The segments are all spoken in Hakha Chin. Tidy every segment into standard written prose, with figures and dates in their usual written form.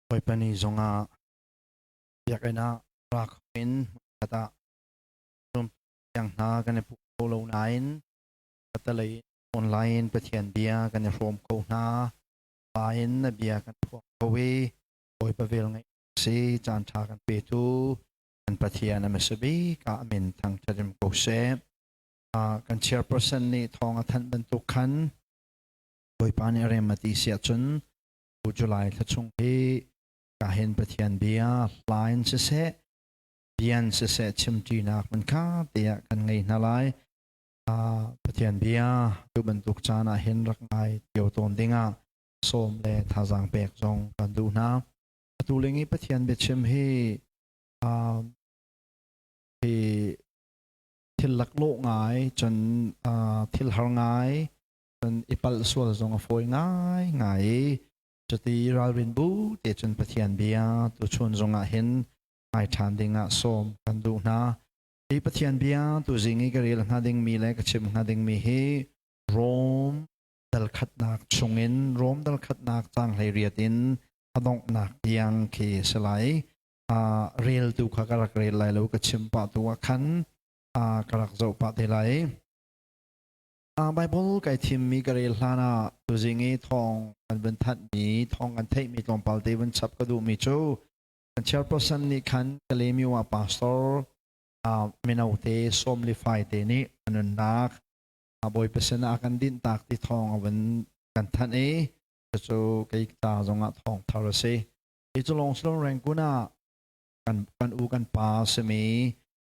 Bawipa ni zongah biakinn ah ra kho in hmunkhat ah zumtu hna kan i pum kho lo nain khatalei in online in Pathian bia kan i hrawm kho hna. Pa in na bia kan phuang kho i Bawipa vel ngeih si caan ṭha kan petu kan Pathian a hmasa bik ah a min thangṭhat in ko seh. Kan chairperson nih thawng a thanh bantuk khan Bawipa nih rem a ti si ahcun July thla chung hi kahin Pathian bia hla in siseh bian siseh chimṭinak hmunkha tiah kan ngei hna lai. Pathian bia tu bantuk caan ah hin rak ngai cio tawn dingah sawm le thazaang pek zong kan duh hna. Atu ling i Pathian biachim hi hi thil laklawh ngai cun thil har ngai cun i palh sual zong a fawi ngai ngai i cuti ralrin bu te cun Pathian bia tuchun zong ah hin ngai ṭhan ding ah sawm kan duh hna. Hi Pathian bia tuzing i ka rel hnga dingmi le ka chim hnga dingmi hi Rom dal khatnak chungin Rom dal khatnak caang 18 in a donghnak tiang khi a si lai. Reltu kha ka rak rel lai lo, ka chim pah tu ah khan ka rak zoh pah te lai. Baibal kai thimmi ka rel hlan ah tuzing i thawng kan vun thanhmi, thawng kan theihmi tlawmpal te vun chap ka duhmi cu kan chairperson nih khan Kalaymyo ah pastor mino te sawmli fai te nih a nunnak Bawipa sinah a kan dinhtak ti thawng a vun kan thanh i cucu kei ta zongah thawng thar a si. Hi cu lawng silon Rangoon ah kan u kan pa simi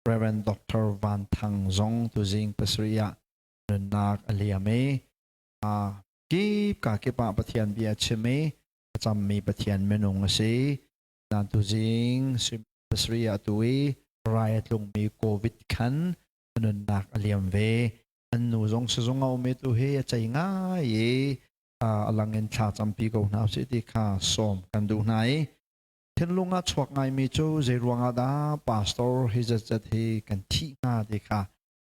Reverend Dr. Van Thang zong tuzing pasarih ah nunnak a liam i kip ka kip ah Pathian bia chim i a cammi Pathian minung a si. Nan tuzing pasarih ah tu i rai a tlungmi COVID khan nunnak a liam ve. An nu zong sizung a um i tu hi a cei ngai i a lang in thla campi ko hna usih ti kha sawm kan duh hna i Thinlung ah chuak ngaimi cu zei ruangah dah pastor hi zatzat hi kan thih hnga ti kha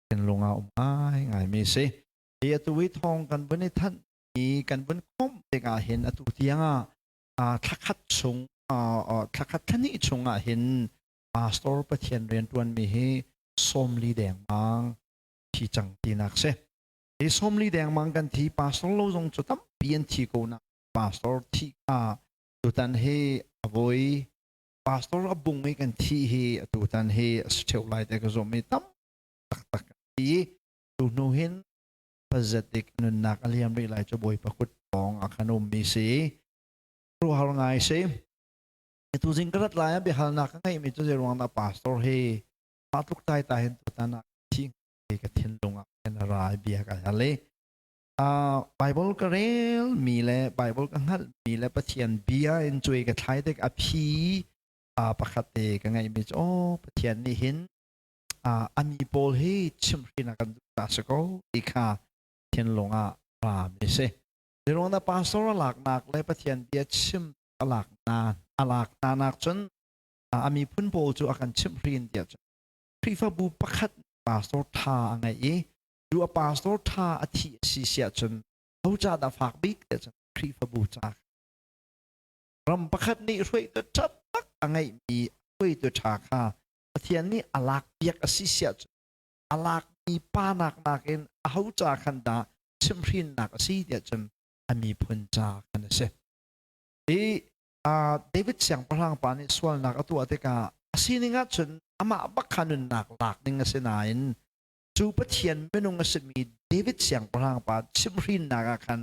thinlung ah um ngaingaimi a si. Hi atu i thawng kan vun i thanh i kan vun khawmh tikah hin atu tiang ah thlakhat chung thlakhat thlahnih chung ah hin pastor Pathian rianṭuanmi hi 40 dengmang thi cang tinak si. Hi 40 dengmang kan thi, pastor lo zong cu tampi an thi ko na pastor thi kha Tutan hi a voi pastor a bung i kan thih hi atutan hi a si ṭheo lai te ka zumh i tam taktak kan thi. Tu hnu hin pazetik nunnak a liam rih lai cu Bawipa kut pawng ah khan ummi si. Ruahar ngai si. Tu zing ka rat lai ah biahalnak ka ngeihmi cu zei ruang dah pastor hi mah tluk tai ta hin tutan ah thi ka thinlung ah khan a ra i bia ka hal i Bible ka relmi le Bible ka hngalhmi le Pathian bia in cuai ka thlai tik a phi pakhat te ka ngeihmi cu aw Pathian nih hin a mi pawl hi chimhhrin a kan duh ta si ko ti kha thinlung ah ra mi si. Zeiruang dah pastor a laknak le Pathian bia chim a lak na a lak na nak cun a miphun pawl cu a kan chimhhrin tiah cun Khrihfabu pakhat pastor tha a ngeih i cu a pastor ṭha a thih a si si ahcun ho ca dah fak bik tiah cun Khrihfabu ca ram pakhat nih hruaitu ṭha tak a ngeihmi hruaitu ṭha kha Pathian nih a lak piak a si si ahcun a lakmi pa nak nakin a ho ca khan dah chimhhrinnak a si tiah cun a miphun ca khan a si. I David siangpahrang pa nih sualnak a tuah tikah a sining ahcun amah bak kha nunnak lak ding a si nain cu Pathian minung a simi David siangpahrang pa chimhhrinnak ah khan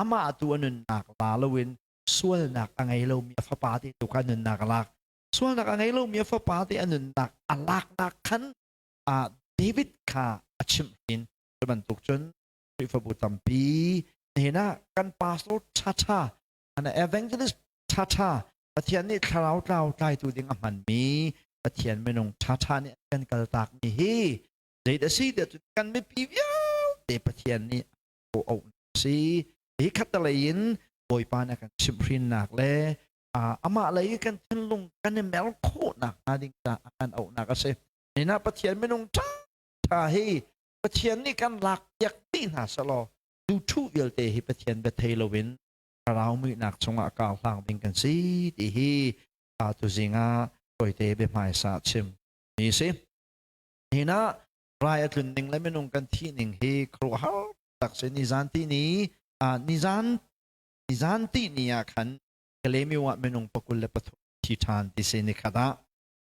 amah tu a nunnak la loin sualnak a ngei lomi a fapa te tu kha nunnak a lak. Sualnak a ngei lomi a fapa te a nunnak a laknak khan David kha a chimhhrin. Cu bantuk cun Khrihfabu tampi nihin ah kan pastor ṭhaṭha, an evangelist ṭhaṭha, Pathian nih thlarau tlau tlaitu ding a hmanmi Pathian minung ṭhaṭha nih an kan kaltakmi hi zeidah si tiah cun kan mipi vialte Pathian nih a auh si. Hi khattelei in Bawipa nih a kan chimhhrinnak le amah lei kan thinlung kan i mer khawhnak hnga ding caah a kan auhnak a si. Nina Pathian minung ṭhaṭha hi Pathian nih kan lak piak dih hna selaw tu ṭhu vialte hi Pathian bia thei loin. Thlarau muihnak chungah kar hlang ding kan si ti hi tuzing ah tawite biahmaisa chim mi si. Hin ah rai a tlun ning le minung kan thih ning hi khuaruahhar tak si. Nizan ti ni nizan nizan ti ni ah khan Kalemi ah minung 23 thi ṭhan ti si. Nikhat ah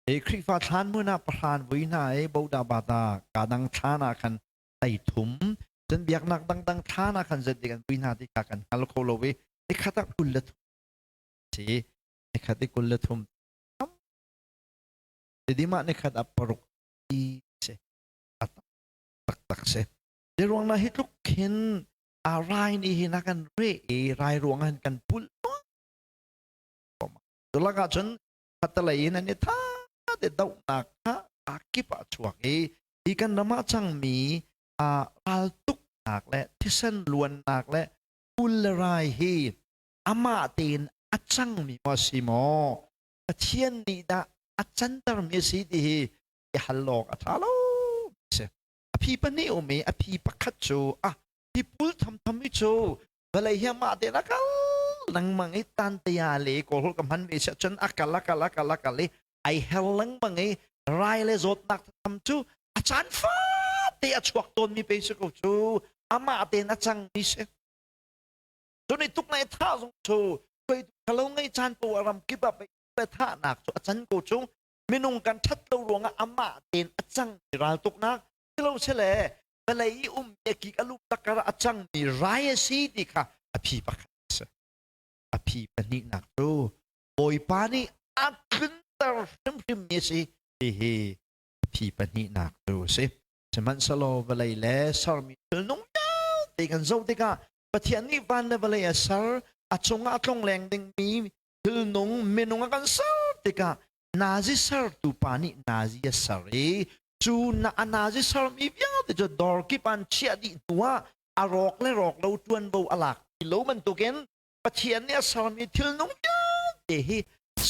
e Khrihfa thlan hmun ah pahran vui hna e boda bata ka dang thlan ah khan tai thum, cun biaknak dangdang thlan ah khan zetik an vui hna ti kha kan hngal kho lo i nikhat ah 23 si, nikhat i 23. Tidim ah nikhat ah 6 ti si, a taktak si. Di ruang na hi tluk khin a rai nih hin a kan re i rai ruang han kan pul. Tulak ah cun khatalei in an i tha te dohnak kha a kip ah chuak i hi kan ram ah cangmi a raltuknak le thisen luannak le pul le rai hi amah tein a cangmi maw si maw, Pathian nih dah a cantermi a si ti hi i hal awk a ṭha lo si. A phi pahnih um i a phi pakhat cu ah hi pul thamtham hi cu vawlei hi amah tein a kal lengmang i tantea le kawlholh ka hman ve siah cun a kal a kal a kal a kal i ai her lengmang i rai le zawtnak tham cu a caan fate a chuak tawnmi pe si ko cu, amah tein a cangmi si. Cun i tuk nai thah zong cu hruaitu thalo ngei caan po a ram kip ah pei thahnak cu a can ko cu, minung kan ṭhat lo ruangah amah tein a cangmi raltuknak silo sile vawlei i ummi a kik a lum takar a cangmi rai a si ti kha a phi pakhat a si. A phi pahnihnak cu Bawipa nih a tlunter hrimhrimmi a si ti hi a phi pahnihnak cu a si. Sihmanhsehlaw vawlei le sermi thil nung vialte kan zoh tikah Pathian nih van le vawlei a ser, a cungah a tlongleng dingmi thilnung minung a kan ser tikah nazi sertu pa nih nazi a ser i cu na a nazi sermi vialte cu dawr kip an chiah dih hnuah a rawk le rawk lo ṭuanvo a lak ti lo bantukin Pathian nih a sermi thilnung vialte hi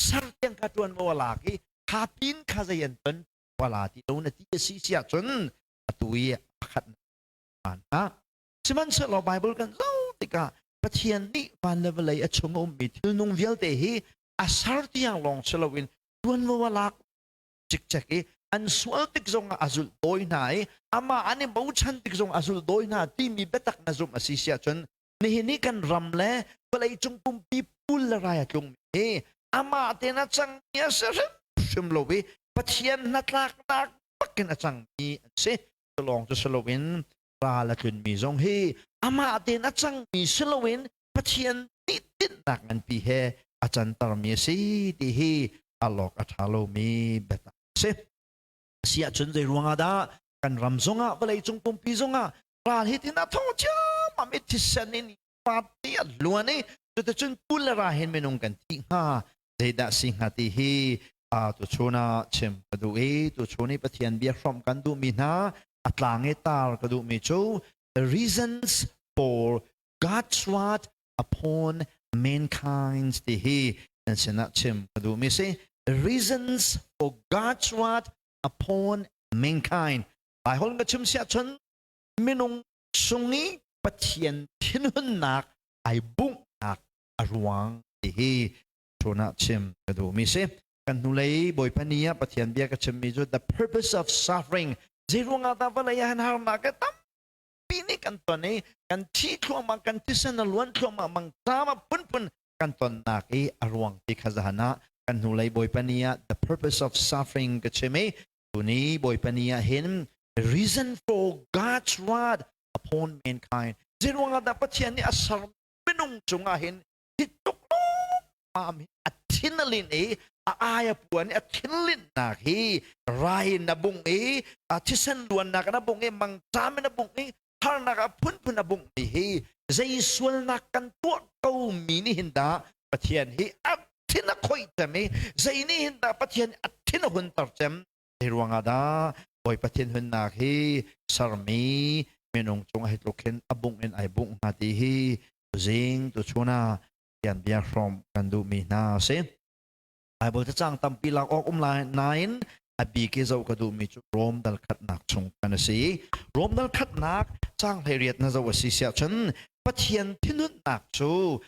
ser tiang kha ṭuanvo a lak i kha pin kha zei an ton wala ti lo na ti a si si ahcun atu i pakhat hna. Sihmanhsehlaw Bible kan zoh tikah Pathian nih van le vawlei a chung a ummi thilnung vialte hi a ser tiang lawng si loin ṭuanvo a lak cikcek i an sual tik zongah a zulh dawi hna i amah an i bochan tik zong a zulh dawi hna timi biatak na zumh a si si ahcun nihin i kan ram le vawleicung pumpi pul le rai a tlungmi hi amah tein a cangmi a si hrimhrim lo i Pathian hnatlaknak bakin a cangmi an si. Cu lawng cu si loin ral a tlunmi zong hi amah tein a cangmi si loin Pathian nih tinhnak nganpi he a cantermi a si ti hi alawk a ṭha lomi biatak a si. Si ahcun zei ruangah dah kan ram zongah vawleicung pumpi zongah ral hi tin a thawng ciammam i thisen in fate a luan i cuticun pul le ra hin minung kan thih hnga, zeidah si hnga ti hi tuchun ah chim ka duh i tuchun i Pathian bia hrawmh kan duhmi hna a tlang i tar ka duhmi cu the reasons for God's wrath upon mankind ti hi nan sinah chim ka duhmi si. The reasons for God's wrath upon mankind, Baibal ka chim siah cun minung sung i Pathian thinhunnak ai bunghnak a ruang ti hi chun ah chim ka duhmi si. Kan hnulei Bawipa ni ah Pathian bia ka chimmi cu the purpose of suffering, zei ruangah dah vawlei ah hin harnak ka tampi nih kan ton i kan thi thluahmah, kan thisen a luan thluahmah, mangṭam a phunphun kan tonnak i a ruang ti kha zahan ah kan hnulei Bawipa ni ah the purpose of suffering ka chim i tuni Bawipa ni ah hin the reason for God's wrath upon mankind, zei ruangah dah Pathian nih a ser minung cungah hin hi tluk lawmmam hi a thin a lin i a ai a puan i a thinlinnak hi rai in a bung i a thisen luannak in a bung i mangṭam in a bung i harnak a phunphun a bung mi hi zei sualnak kan tuah ko mi nih hin dah Pathian hi a thin a khoih cem i zei nih hin dah Pathian a thin a hunter cem, zei ruangah dah Bawipa thinhunnak hi sermi minung cung hi tluk hin a bungh in ai bungh hnga ti hi tuzing tuchun ah Pathian bia hrawm kan duhmi hna a si. Bible cacang tampi lak awk um lai nain a bik i zoh ka duhmi cu Rom dal khatnak chung kan a si. Rom dal khatnak cang 18 na zoh a si siah cun Pathian thinhunnak cu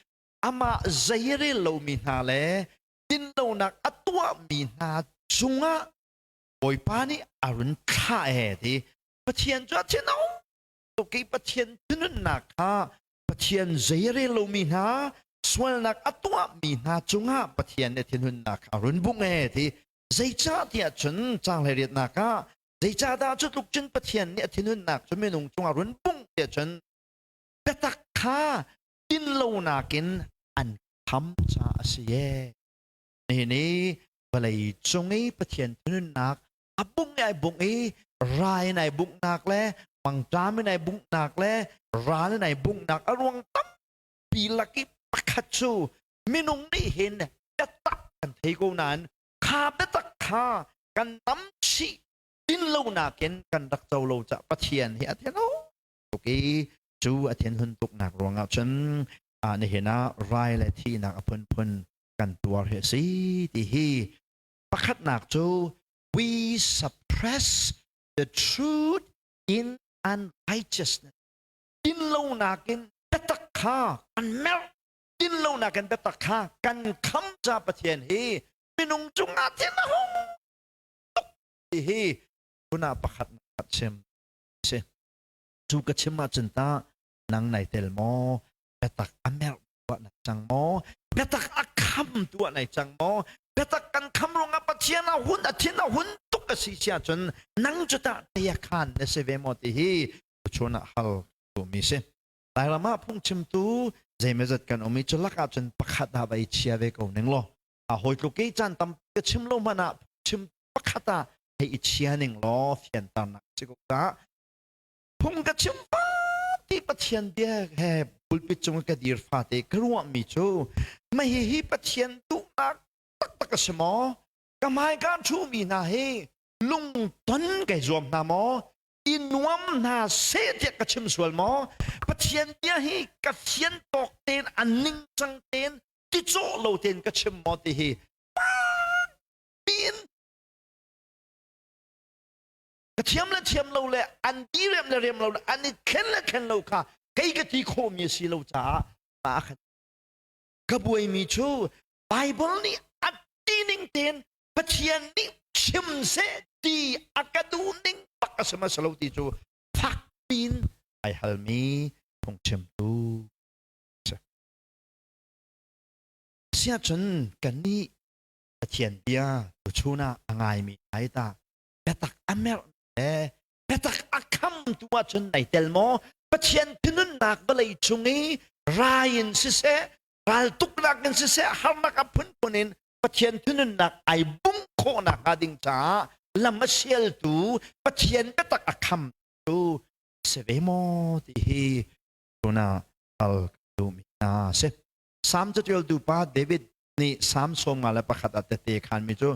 Amah zeirel lomi hna le dinlonak a tuahmi hna cungah Bawipa nih a run thlah e ti. Pathian cu a thin a hung tuk i Pathian thinhunnak kha Pathian zeirel lomi hna sualnak a tuahmi hna cungah Pathian nih thinhunnak kha a run bungh e ti. Zeicah tiah cun caang 18nak ah zeicahdah cu tluk cun Pathian nih a thinhunnak cu minung cungah run bungh tiah cun biatak kha dinlonak in an kham caah a si e. Nihin i vawlei cung i Pathian thinhunnak a bungh i ai bungh i rai in ai bunghnak le mangṭam in ai bunghnak le ral in ai bunghnak a ruang tampi lak i pakhat cu minung nih hin biatak kan thei ko nain kha biatak kha kan nam chih dinlonak in kan rak co lo caah Pathian hi a thin tuk i cu a thinhun tuknak ruangah cun nihin ah rai le thihnak a phunphun kan tuar hi a si ti hi. Pakhatnak cu we suppress the truth in unrighteousness, dinlonak in biatak kha kan merh, dinlonak in biatak kha kan kham ca Pathian hi minung cungah thin a hung tuk ti hi tuna pakhat chim si. Cu ka chim ahcun tah nang nai tel maw? Biatak a merh tuah na cang maw? Biatak a kham tuah nai cang maw? Biatak kan kham ruangah Pathian a hun, a thin a hun tuk a si si ahcun nang cu tah tei khan na si ve maw ti hi chun ah hal mi si. Lairam ah phungchimtu zeimazat kan um i cu lak ahcun pakhat ah vai chia ve ko ning law, a hawi tluk i caan tam ka chim lo hmanh ah chim pakhat ah hei i chia ning law fianternak si ko ta. Phung ka chim ti Pathian bia he pulpit cung ka dir fate ka ruahmi cu mah hihi Pathian duhnak taktak a si maw? Ka hmai ka ṭhumi hna hi lungton kai zuam hna maw? I nuam hna seh tiah ka chim sual maw? Pathian bia hi ka fian tawk tein, a ningcang tein, ticawh lo tein ka chim maw ti hi piin ka thiam le thiam lo le an ti rem le rem lo le an i thlen le thlen lo kha kei ka ti khawhmi a si lo caah mah khan ka buaimi cu Bible nih a ti ning tein Pathian nih chim seh ti a ka duh ning tak a si ma si lo ti cu fak piin ai halmi phungchimtu si. Siahcun kannih Pathian bia tuchun ah a ngaimi ai ta biatak a merh le biatak a kham tu ahcun nai tel maw? Pathian thinunnak vawlei cung i rai in siseh, raltuknak in siseh, harnak a phunphun in Pathian thinunnak ai bung khawhnak hnga ding caah lam a sialtu Pathian biatak a kham tu si ve maw ti hi tuna al duhmi hna si. Salm catialtu pa David nih Salm 51 ah tete khanmi cu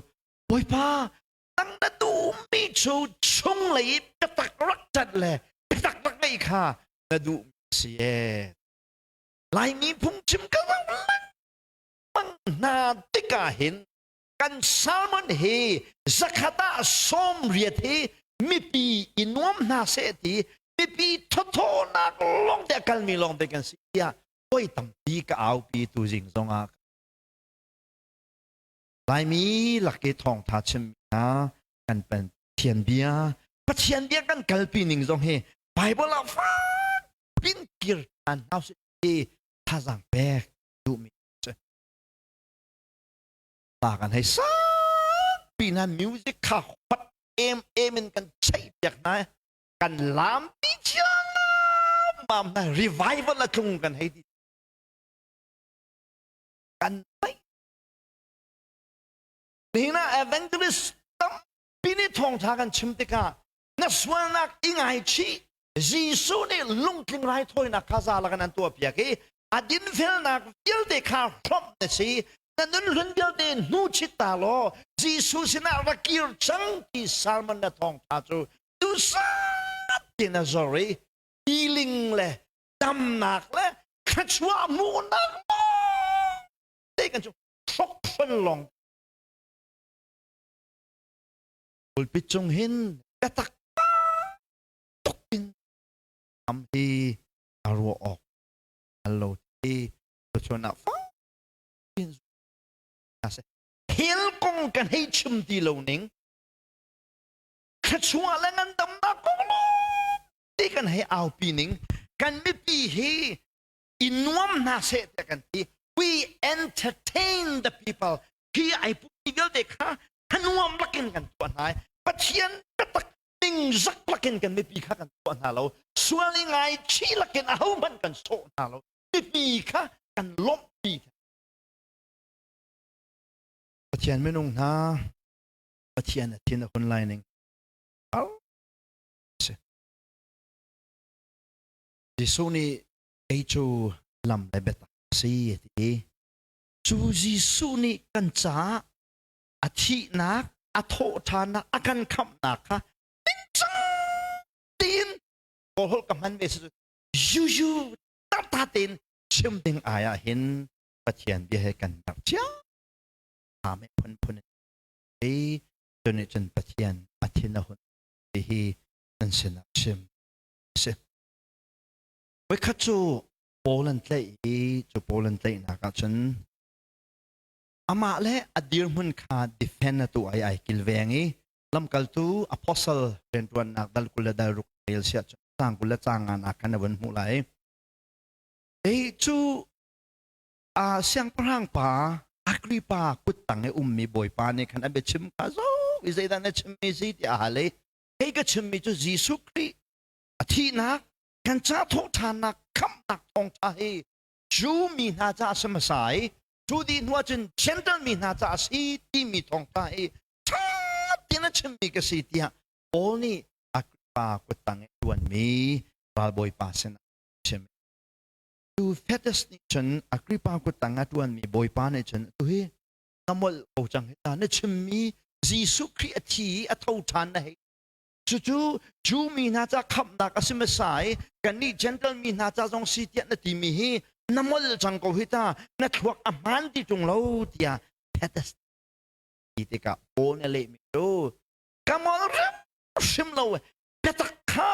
Bawipa, nang na duhmi cu chunglei i biatak rak ṭanh le biatak rak ngeih kha na duhmi si ee. Laimi phungchim ka zoh lengmang hna tikah hin kan sermon hi 100 ah 80 hi mipi i nuam hna seh ti, mipi thawthawnak lawng te a kalmi lawng te kan si tiah voi tampi ka aupi. Tuzing zongah Laimi lak i thawngtha chimmi hna kan Pathian bia, Pathian bia kan kalpi ning zong hi Bible ah fak pin kir ṭhan hna usih ti thazaang pek duhmi si. Ta kan hei sak pi hna, music kha hot em em in kan cheih piak hna, kan lam ti ciammam hna, revival a tlung kan hei ti kan paih. Nihin ah evangelist tampi nih thawngṭha kan chim tikah na sualnak i ngaichih, Jesuh nih lungtling raithawinak kha za lakin an tuahpiak i a dinfelnak vialte kha hrawmh na si, na nunhlun vialte hnu chit ta law Jesuh sinah ra kir cang ti sermon na thawngṭha cu duhsah tin a zor i healing le damnak le thluachuah hmuhnak te kan cu hrokhrol lawng. Pulpit cung hin biatak tuk in am hi a ruah awk al lo ti tuchun ah fak. Hell kong kan hei chim ti lo ning thluachuah le ngandamnak kong ti kan hei aupi ning kan mipi hi i nuam hna seh tiah kan ti. We entertain the people. Hi ai pumi vialte kha thanuam lakin kan tuah hna. Pathian biatak ningzak lakin kan mipi kha kan tuah hna lo. Sual i ngaichih lakin ahohmanh kan sawh hna lo. Mipi kha kan lawmhpi. Pathian minung hna, Pathian a thin a hun lai ning. Si. Jesuh nih kei cu lam le biatak a si a ti. Cu Jesuh nih kan caah a thihnak, a thawhṭhannak, a kan khamhnak kha ningcang tein Kawlholh ka hman ve si yuyu tata tein chim ding ai ah hin Pathian bia he kan merh cia ame phunphun i cu nih cun Pathian a thin a hun ti hi nan sinah chim a si. Voikhat cu Paul an tlaih i cu Paul an tlaihnak ah cun amah le a dirhmun kha defend a tuah i ai kilveng i lamkaltu apostle rianṭuannak dal 20 le dal ruk rel siah cun caang 20 le caang nga nak khan a vun hmuh lai. Ei cu a siangpahrang pa Agrippa kuttang i ummi bawipa nih khan a biachim kha zo i zeidah na chimmi si tiah a hal i kei ka chimmi cu Jesuh Khrih a thihnak kan ca thawhṭhannak khamhnak thawngṭha hi Jew mi hna ca a si hmasa i cu dih hnu ahcun Gentile mi hna ca a si timi thawngṭha hi ṭha tein a chimmi ka si tiah Paul nih Agrippa kuttang i ṭuanmi ralbawipa sinah a chim. Cu Fetus nih cun Agrippa kuttang a ṭuanmi bawipa nih cun atu hi na molh ko cang hi ta na chimmi Jesuh Khrih a thi i a tho ṭhan na hei cucu Jew mi hna ca khamhnak a si hmasa i kannih Gentile mi hna ca zong si tiah na timi hi na molh cang ko hi ta na thluak a hmaan ti ṭung lo tiah Fetus ti tikah Paul nih a lehmi cu ka molh hrimhrim lo biatak kha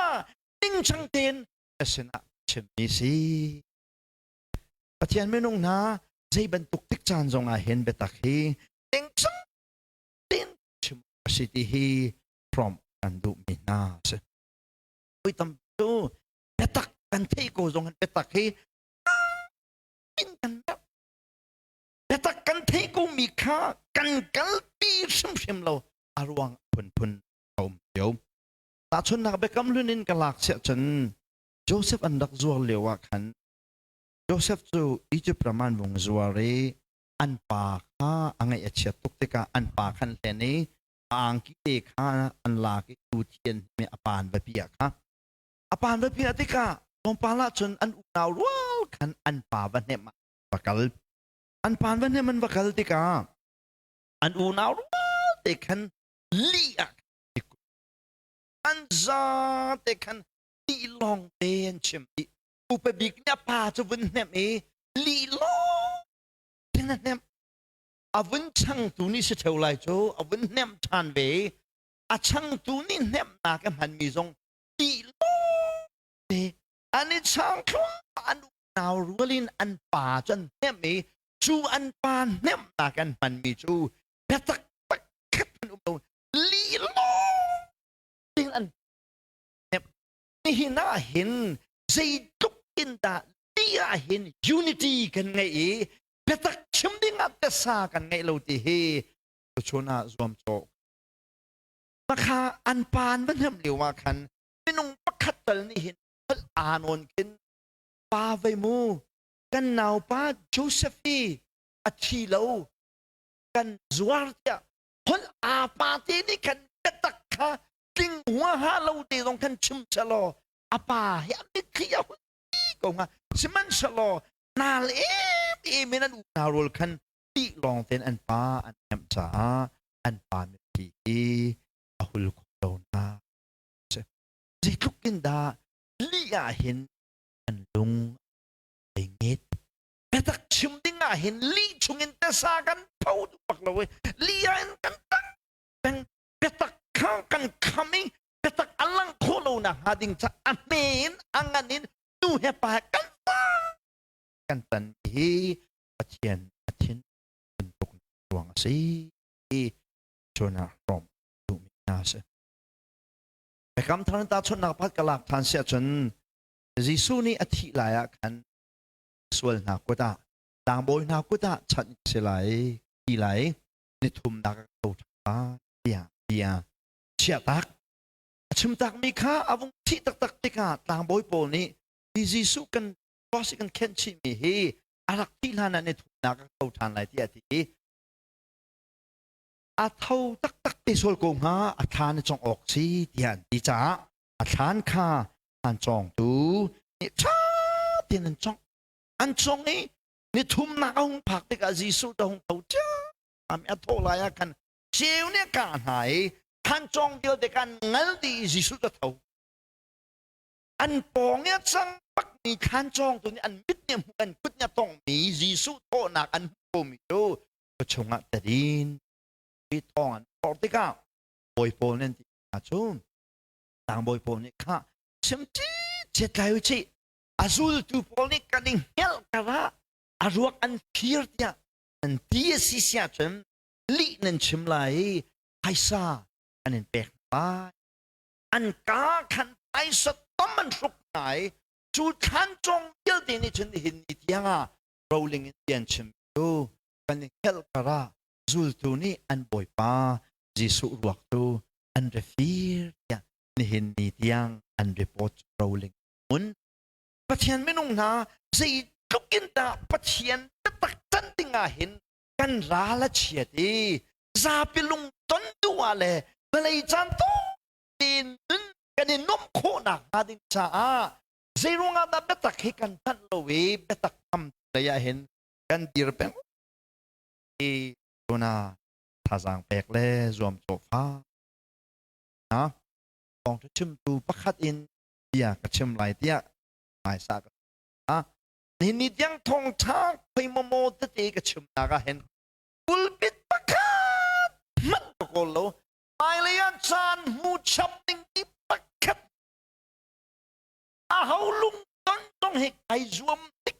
ningcang tein ka sinah chimmi si. Pathian minung hna zei bantuk tik caan zong ah hin biatak hi ningcang tein chim a si ti hi prompt kan duhmi hna a si. Voi tam cu biatak kan theih ko zong hin biatak hi in kan merh. Biatak kan theih ko mi kha kan kalpi hrimhrim lo a ruang phunphun a um cio. Tahchunhnak biakam hlun in ka lak siah cun Joseph an rak zuar lio ah khan Joseph cu Egypt ram an vung zuar i an pa kha a ngaih a chiat tuk tikah an pa khan hlen i a angki te kha an lak i tu thian mi a pa an va piah kha a pa an va piah tikah tlawmpal ah cun an unau rual khan an pa va hnemh ah va kal an pa va hnem an va kal tikah an unau rual te khan lih ah an za te khan lih lawng te an chim i upa bik nih a pa cu vun hnemh i lih lawng tin a hnemh a vun changtu nih si ṭheo lai cu a vun hnemh ṭhan ve i a changtu nih hnemhnak a hmanmi zong lih lawng te an i chang thluahmah an unau rual in an pa cu an hnemh i cu an pa hnemhnak an hmanmi cu biatak pakhat an um lo lih lawng ding an hnemh nihin ah hin zeitluk in dah lih ah hin unity kan ngeih i biatak chim ding ah biasa kan ngeih lo ti hi tuchun ah zuamcawh makha an pa an va hnemh lio ah khan minung pakhat tal nih hin holh aa nawn khin pa vei mu kan naupa Joseph hi a thi lo kan zuar tiah holh aa pa te nih khan biatak kha tling huaha lo te zong khan chim selaw a pa hi a mitthli a hun ko hnga sihmanhsehlaw nal em em in an unau rual khan tih lawng tein an pa an hnemh caah an pa mitthli hi a hul kho lo na zeitluk in dah lih ah hin an lung ai nget biatak chim ding ah hin lih chungin tasa kan pho duh bak lo i lih ah in kan tang peng biatak kha kan kham i biatak a lang khawh lo nak hnga ding ca a hme in a ngan in nu he pa he kan kan tan hi Pathian a thin. ruang a si. Cun ah hrawm duhmi hna a si. Biakam thar in tahchunhnak pakhat ka lak ṭhan si ahcun Jesuh nih a thih lai ah khan sual hna kut ah tlangbawi hna kut ah chanh ka si lai ti lai ni thumnak ka tho ṭhan lai tiah bia chiahtak a chimtakmi kha a vung thih taktak tikah tlangbawi pawl nih hi Jesuh kan cross i kan khenh chihmi hi a rak thih hlan ah ni thumnak ka tho ṭhan lai tiah a ti i a tho taktak te sual ko hnga, a thlan i congh awk si tiah an ti caah a thlan kha an cawngtu nih ṭha tein an congh. An congh i ni thumnak a hung phak tikah Jesuh cu a hung tho ṭhiam i a thawh lai ah khan ceu nih a kah hna i thlan cawng vialte kha an ngal dih i Jesuh cu a tho. An pawng i a cang bakmi thlan cawngtu nih an mit nih a hmuh, an kut nih a tonghmi Jesuh thawhnak an hmuh komi cu khua chungah tadin i thawng an phorh tikah bawi pawl nih an ti hna cu tlangbawi pawl nih kha chim cit lai u cih, a zultu pawl nih kan i hngelh karah a ruak an phir tiah nan ti a si si ahcun lih nan chim lai i phaisa an in pek lai. An kaa khan phaisa tam an hruk hna i cu thlan cawng vialte nih cun nihin ni tiangah roling in bia an chim cu kan i hngelh karah zultu nih an Bawipa Jesuh ruak cu an re fir tiah nihin ni tiang an report roling mun. Pathian minung hna, zeitluk in dah Pathian biatak can ding ah hin kan ral a chiat i zapi lung ton duh ah le vawlei caan tein nun kan i nuamh khawhnak hnga ding caah zeiruangah dah biatak hi kan thanh lo i biatak tham lei ah hin kan dir peng i tuna thazaang pek le zuamcawh fa na thawngṭha chimtu pakhat in bia ka chim lai tiah hmaisa ka ha. Nihin ni tiang thawngṭha khoi maw tete ka chimnak ah hin pulpit pakhat hmanh ka kawl lo. Hmailei ah caan hmu chap ding ti pakhat aho lung ton zong hi kai zuam tik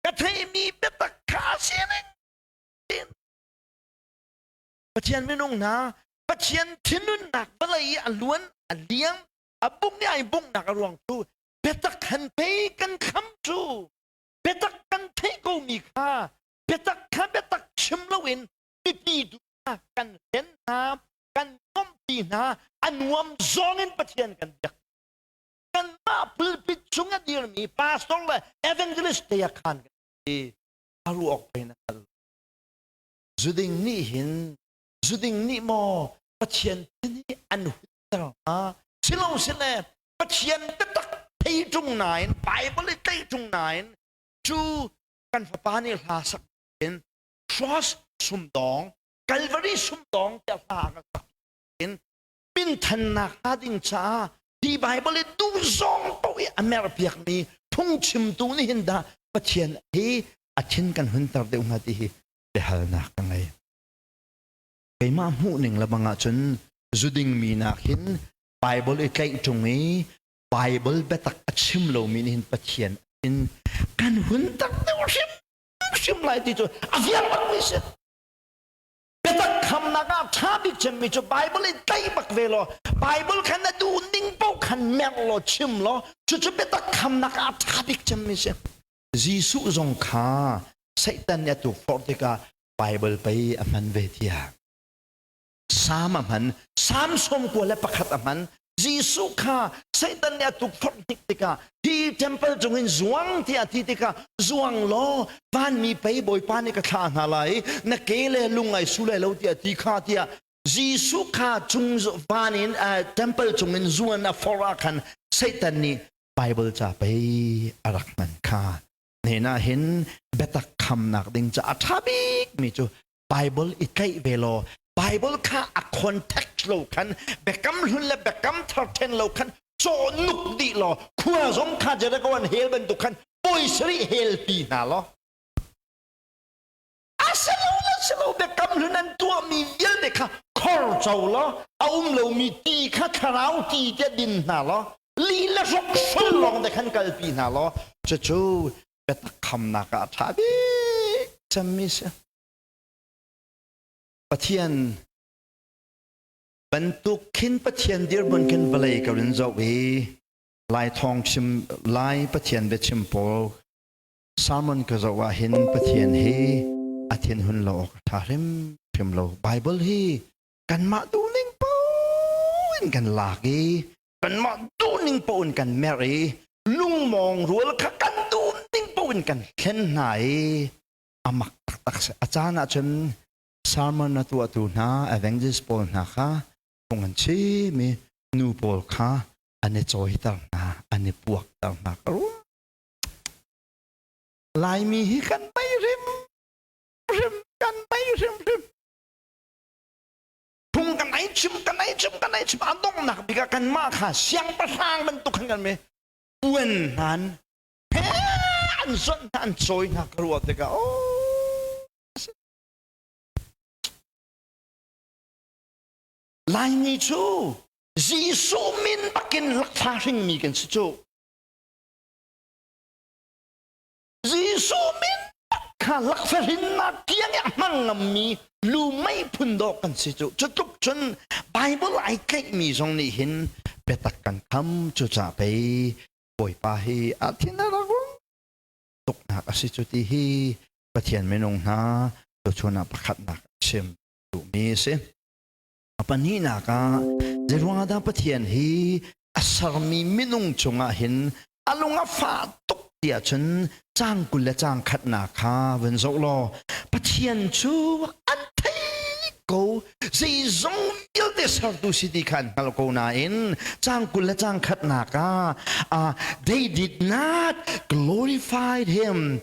ka theimi biatak kha a si ning. Pathian minung hna, Pathian thinunnak vawlei i a luan a liang a bung i ai bunghnak a ruang cu biatak han pei kan kham cu biatak kan theih komi kha biatak kha biatak chim loin mipi tu kan hlen hna, kan nuamhpi hna. A nuam zong in Pathian kan biak. Kanmah pulpit chung a dirmi pastor le evangelist te ah khan kan ti a ruah awk pe na hngal. Zuding nih hin, zuding nih maw Pathian thin hi an hunter hnga silo sile Pathian biatak thei ṭung nain, Bible i tlaih ṭung nain cu kan fapa nih hla sak in cross sumdawng, Calvary sumdawng tiah hla a kan sak in minthannak hnga ding caah hi Bible i duh zong paoh i a merpiakmi phungchimtu nih hin dah Pathian hi a thin kan hunter deuh hnga ti hi biahalnak ka ngei. Keimah hmuhning le bang ahcun zuding mi nak hin Bible i tlaih ṭung i Bible biatak a chim lomi nih hin Pathian in kan hun tak deuh hrim hrim lai ti cu a fiang bakmi si. Biatak khamnak ah ṭha bik cemmi cu Bible i tlaih bak ve law Bible kha na duh ning paoh khan merh law chim law cucu biatak khamnak ah ṭha bik cemmi si. Jesuh zong kha Satan nih a tukforh tikah Bible pei a hman ve tiah Salm a hman. Salm 91 a hman. Jesuh kha Satan nih a tukforh hnik tikah hi temple cungin zuang tiah a ti tikah zuang law vanmi pei Bawipa nih ka thlah hna lai, na ke le lung ai su lai lo tiah ti kha tiah Jesuh kha cung van in temple cungin zuan a forh ah khan Satan nih Bible ca pei a rak hman kha. Hnen ah hin biatak khamnak ding ca a ṭha bikmi cu Bible i tlaih ve law Bible kha a context lo khan, biakam hlun le biakam thar then lo khan cawh nuk dih law khua zong kha Jericho an hel bantuk khan puaisarih hel pi hna law a si lo le si lo biakam hlun an tuahmi vialte kha khor co law a um lomi ti kha thlarau ti tiah din hna law li le hrok hrol lawng te khan kalpi hna law cucu biatak khamnak ah a ṭha bik cemmi si. Pathian bantuk khin Pathian dirhmun khin vawlei ka rin zoh i Lai thawng chim Lai Pathian biachim pawl sermon ka zoh ah hin Pathian hi a thinhun lo awk a ṭha hrimhrim lo. Bible hi kanmah duhning paoh in kan lak i kanmah duhning paoh in kan merh i lungmawng rual kha kan duhning paoh in kan thlen hna i a mak taktak si. A caan ahcun sermon a tuahtu hna evangelist pawl hna kha phung an chim i nu pawl kha an i cawiter hna, an i puakter hna ka ruah. Laimi hi kan mei hrimhrim, kan mei hrimhrim. Phung kan ei chim, kan ei chim, kan ei chim. A donghnak bik ah kanmah kha siangpahrang bantuk khan kan mi puan hnan he an zonh hna, an cawi hna ka ruah tikah oh Laimi cu Jesuh min bakin lakfa hringmi kan si cu. Jesuh min kha lakfahrinnak tiang i a hmang ngammi lumei phun dawh kan si cu. Cu tluk cun Bible ai tlaihmi zong nih hin biatak kan kham. Cucaah pei Bawipa hi a thin a rak tuknak a si cu ti hi Pathian minung hna tuchun ah pakhatnak a chim duhmi a si. A pahnihnak ah zeiruang ah dah Pathian hi a sermi minung cungah hin a lung a fah tuk ti ahcun caang 20 le caang khatnak kha vun zoh law Pathian cu an thei ko zeizong vialte sertu si ti kha an hngalh ko nain caang 20 le caang khatnak ah they did not glorify him.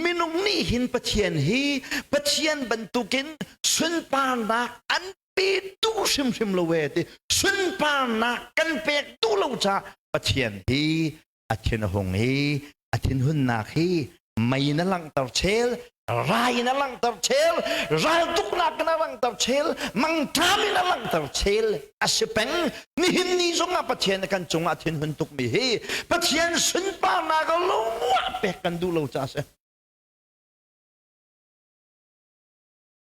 Minung nih hin Pathian hi Pathian bantukin sunparnak an pe duh hrimhrim lo e ti sunparnak kan pek duh lo caah Pathian hi a thin a hung i a thinhunnak hi mei na langhter chel, rai na langhter chel, raltuknak na langhter chel, mangṭam in a langhter chel a si peng. Nihin ni zongah Pathian kan cungah thinhun tukmi hi Pathian sunparnak lungah pek kan duh lo caah a si.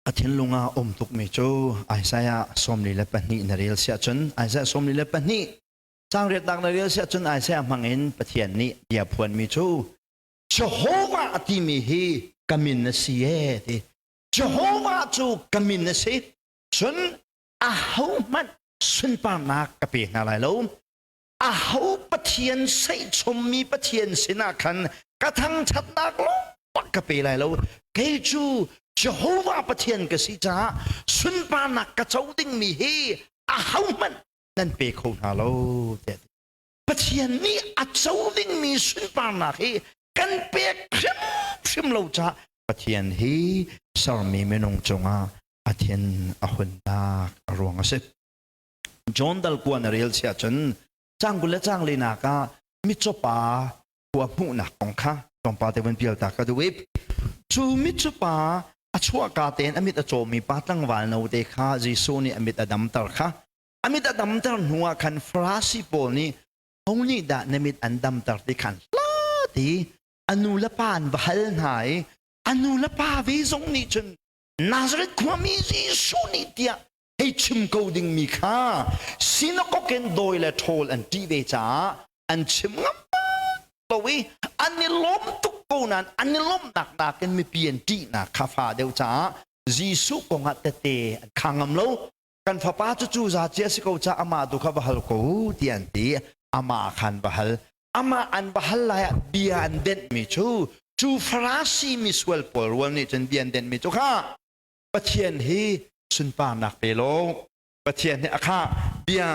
A thinlung ah um tukmi cu Isaiah 42 na rel siah cun Isaiah 42 caang riatnak na rel siah cun Isaiah hmangin Pathian nih bia phuanmi cu Jehovah timi hi ka min a si ee ti. Jehovah cu ka min a si. Cun ahohmanh sunparnak ka pe hna lai lo. Aho Pathian seihchommi Pathian sinah khan ka thangṭhatnak lawng ka pe lai lo. Kei cu Jehovah Pathian ka si caah sunparnak ka co dingmi hi ahohmanh nan pe kho hna lo tiah. Pathian nih a co dingmi sunparnak hi kan pek hrimhrim lo caah Pathian hi sermi minung cungah a thin a hunnak a ruang a si. John dal kua na rel siah cun caang 20 le caang linak ah mitcawpa khua hmuhnak kong kha tlawmpal te vun pial ta ka duh i cu mitcawpa a chuahka tein a mit a cawmi pa tlangval note kha Jesuh nih a mit a damter kha a mit a damter hnu ah khan Farasi pawl nih ho nih dah na mit an damter ti khan hlat i a nu le pa an va hal hna i a nu le pa ve zong nih cun Nazareth khuami Jesuh nih tiah hei chim ko dingmi kha sinakok in dawi le ṭhawl an ṭih ve caah an chim ngam lo i an i lawm tuk ko nain an i lawmhnak nakin mipi an ṭihnak kha fa deuh caah Jesuh kongah tete an kha ngam lo. Kan fapa cu cu za cia si ko caah amah tu kha va hal ko tiah an ti. Amah khan va hal. Amah an va hal lai ah bia an denhmi cu cu Farasi misual pawl rual nih cun bia an denhmi cu kha Pathian hi sunparnak pe law Pathian hi a kha bia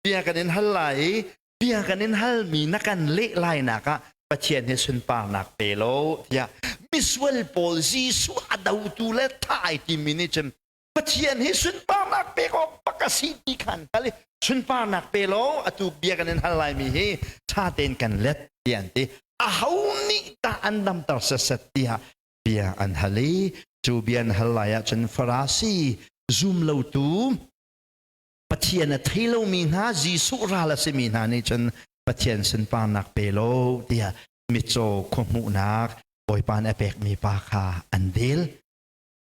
bia kan in hal lai i bia kan in halmi na kan leh lainak ah Pathian hi sunparnak pe law tiah misual pawl Jesuh a dotu le thah ai timi nih cun Pathian hi sunparnak pek awk bak a si ti khan hngal i sunparnak pe law atu bia kan in hal laimi hi ṭha tein kan let tiah an ti. Aho nih dah an damter setset tiah bia an hal i cu bia an hal lai ahcun Farasi zum lotu Pathian a thei lomi hna Jesuh ral a simi hna nih cun Pathian sunparnak pe law tiah mitcaw khuahmuhnak Bawipa nih a pekmi pa kha an del.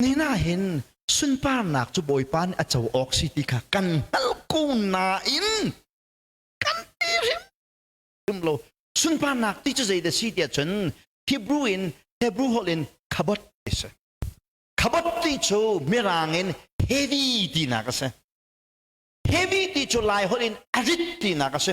Ni na hin. Sunparnak cu Bawipa nih a co awk si ti kha kan hngalh ko nain kan ti hrimhrim lo. Sunparnak ti cu zeidah si tiah cun Hebrew in Hebrew holh in kabod ti si. Kabod ti cu Mirang in heavy tinak a si. Heavy ti cu Lai holh in a rit tinak a si.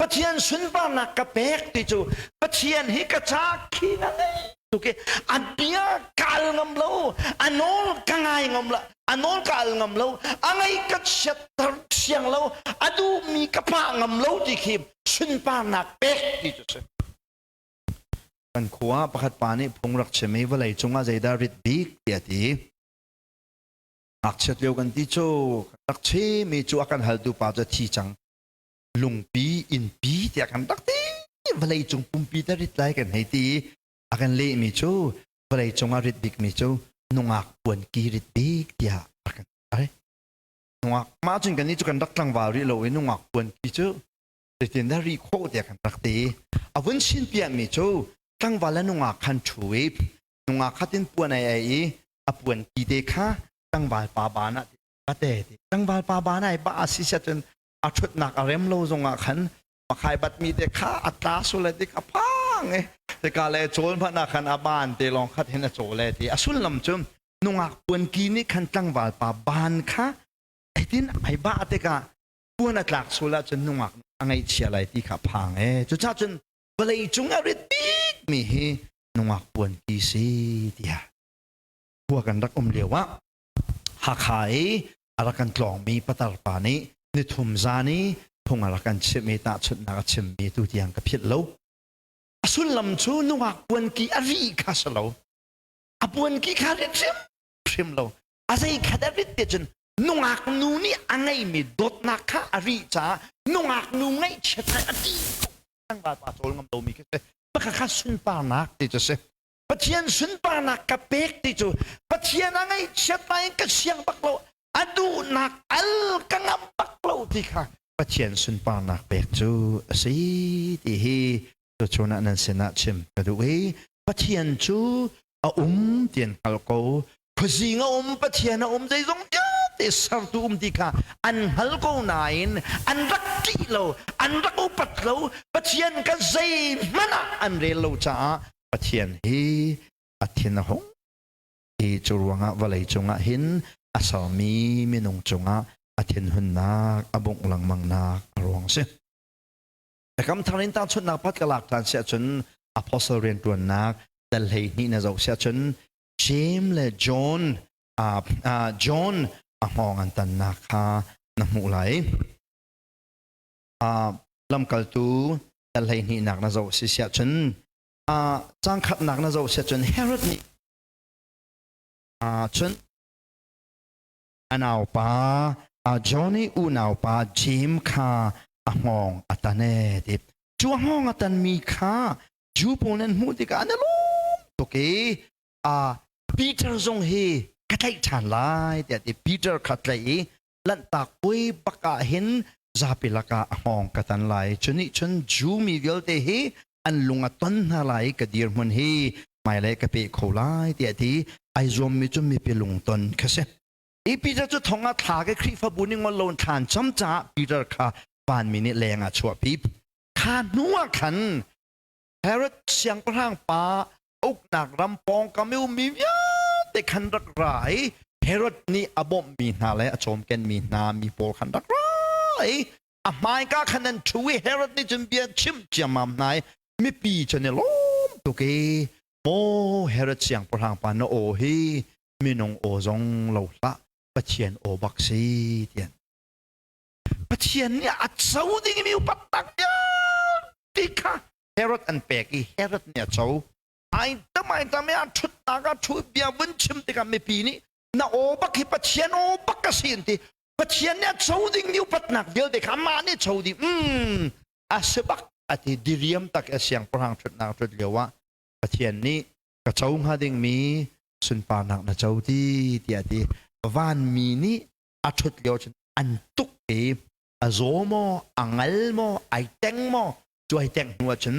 Pathian sunparnak ka pek ti cu Pathian hi ka ca khi na ngei tuk i a bia ka al ngam lo, a nawl ka ngai ngam lo, a nawl ka al ngam lo, a ngei ka chiatter siang lo, a duhmi ka pah ngam lo ti khi sunparnak pek ti cu si. Kan khua pakhat pa nih phung rak chim i vawlei cungah zeidah rit bik tiah ti. Ngakchiat lio kan ti cu rak chimi cu a kan haltu pa cu thi cang. Lungpi innpi tiah kan rak ti. Vawlei cung pumpi te rit lai kan hei ti. A kan lehmi cu vawlei cungah rit bikmi cu nungak puanki rit bik tiah a kan ti. Nungak mah cun kan nih cu kan rak tlangval rih lo i nungak puanki cu zeitindah ri khawh tiah kan rak ti. A vun chin piahmi cu tlangval le nungak khan ṭhu i nungak khatin puan ai ai i a puan ki te kha tlangval pa ban ah te ti. Tlangval pa ban ai ba si sia cun a ṭhutnak a rem lo zongah khan pakhai batmi te kha a tla sul ti kha phang e tika le chawl hmanh ah khan a ban te lawng khat hin a chawl e ti. A sullam cu nungak puanki nih khan tlangval pa ban kha hitin ai ba tikah puan a tlak sul ahcun nungak a ngaihchia lai ti kha phang e. Cucaah cun vawlei cung a rit bikmi hi nungak puanki si tiah khua kan rak um lio ah Hakha i a rak kan tlawngmi patar pa nih nithum zan i phung a rak kan chimh i tahchunhnak a chimmi tu tiang ka philh lo. A sullam cu nungak puanki a ri kha si lo. A puanki kha rit hrimhrim lo. A zei kha dah rit ti cun nungak nu nih a ngeimi dawtnak kha a rih caah nungak nu ngaihchiat ngai a ti tlangval pa cawl ngam lomi khi si. Pakhat kha sunparnak ti cu si. Pathian sunparnak ka pek ti cu Pathian a ngaihchiat nain ka siang bak lo, a duhnak al ka ngam bak lo ti kha Pathian sunparnak pek cu a si ti hi tuchun ah nan sinah chim ka duh i Pathian cu a um ti an hngal ko. Khuazing a um, Pathian a um, zeizong vialte sertu um ti kha an hngal ko nain an rak ṭih lo, an rak upat lo, Pathian ka zeihmanh ah an rel lo caah Pathian hi a thin a hung. Hi cu ruangah vawlei cungah hin a sermi minung cungah a thinhunnak a bungh lengmangnak a ruang a si. Biakam thar in tahchunhnak pakhat ka lak ṭhan siah cun apostle rianṭuannak dal 12 na zoh siah cun James le John John a hngawng an tannak kha na hmuh lai. Lamkaltu dal 12nak na zoh si siah cun cang khatnak na zoh siah cun Herod nih cun a naupa John i unaupa James kha a hngawng a tan e ti. Cu a hngawng a tanmi kha Jew pawl nan hmuh tikah an i lawm tuk i Peter zong hi ka tlaih ṭhan lai tiah ti. Peter kha tlaih i Lanhtak puai bak ah hin zapi lakah a hngawng ka tan lai. Cu nih cun Jew mi vialte hi an lung a ton hna lai i ka dirhmun hi hmailei ka pe kho lai tiah ti ai zuammi cu mipi lungton kha si. I Peter cu thong ah thlak i Khrihfabu nih ngol loin thlan cam caah Peter kha vanmi nih leng ah chuahpi. Kha hnu ah khan Herod siangpahrang pa uknak ram pawngkam i ummi vialte khan rak ra i Herod nih a bawmhmi hna le a cawmkenmi hna mi pawl khan rak ra i a hmaika khan an ṭhu i Herod nih cun bia chimh ciammam hna i mipi cu an i lawm tuk i, "Maw Herod siangpahrang pa, na aw hi minung aw zong lo hlah, Pathian aw bak si," tiah. Pathian nih a co dingmi upat tak vialte kha Herod an pek i Herod nih a co. Ai tam ai tam i a ṭhutnak ah ṭhu bia vun chim tikah mipi nih na aw bak hi Pathian aw bak a si an ti. Pathian nih a co dingmi upatnak vialte kha amah nih co ding a si bak a ti. Diriam tak i a siangpahrang ṭhutnak ṭhut lio ah Pathian nih ka co hnga dingmi sunparnak na co ti tiah a ti. Vanmi nih a ṭhut lio cun an tuk i a zaw maw, a ngal maw, ai teng maw, cu ai teng hnu ahcun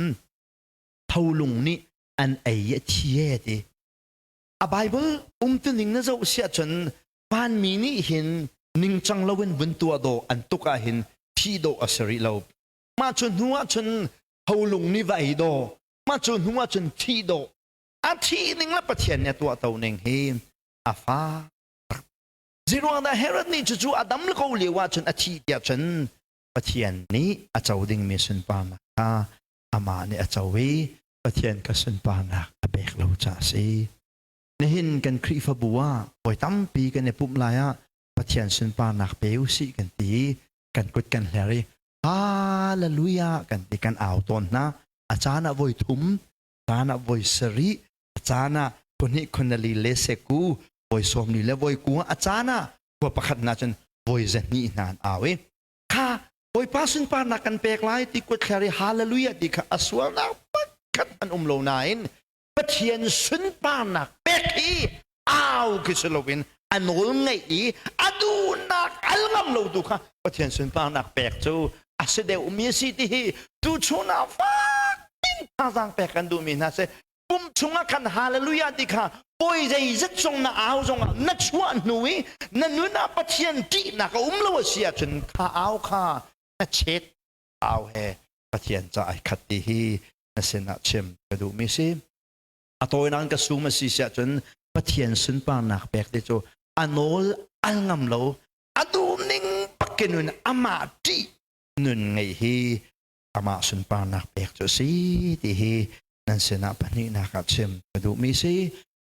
tholung nih an ei i a thi e ti. A Bible umtuning na zoh si ahcun. Vanmi nih hin ningcang loin vun tuah dawh an tuk ah hin thih dawh a si rih lo. Mah cu hnu ah cun holung nih va ei dawh, mah cu hnu ah cun thih dawh. A thih ning le Pathian nih a tuah to ning hi a fa. Zeiruang dah Herod nih cucu a dam ko lio ah cun a thih tiah cun Pathian nih a co dingmi sunparnak kha amah nih a co i Pathian ka sunparnak a pek lo caah a si. Nihin kan Khrihfabu ah voi tampi kan i pumh lai ah Pathian sunparnak pe usih kan ti i kan kut kan hler i Hallelujah kan ti kan au tawn hna. A caan ah voi thum, caan ah voi sarih, a caan ah khuahnih khuanali le seku, voi sawmli le voi ku, a caan ah khua pakhat hna cun voi zahnih hna an au i kha Bawipa sunparnak kan pek lai ti kut thler i Hallelujah ti kha a sualnak pakhat an um lo nain Pathian sunparnak pek hi au khi si loin a nawl ngeih i a duhnak al ngam lo tu kha Pathian sunparnak pek cu a si deuhmi a si ti hi tuchun ah fak in thazaang pek kan duhmi hna si. Pum chungah khan hallelujah ti kha poi zeizat zong na au zongah na chuah hnu i na nun ah Pathian ṭihnak a um lo a si ahcun kha au kha na chet au he Pathian ca ai khat ti hi na sinah chim ka duhmi si. A tawinak ka sum a si siah cun Pathian sunparnak pek ti cu a nawl al ngam lo, a duh ning bakin nun amah ṭih nun ngeih hi amah sunparnak pek cu a si ti hi nan sinah pahnihnak ah chim ka duhmi si.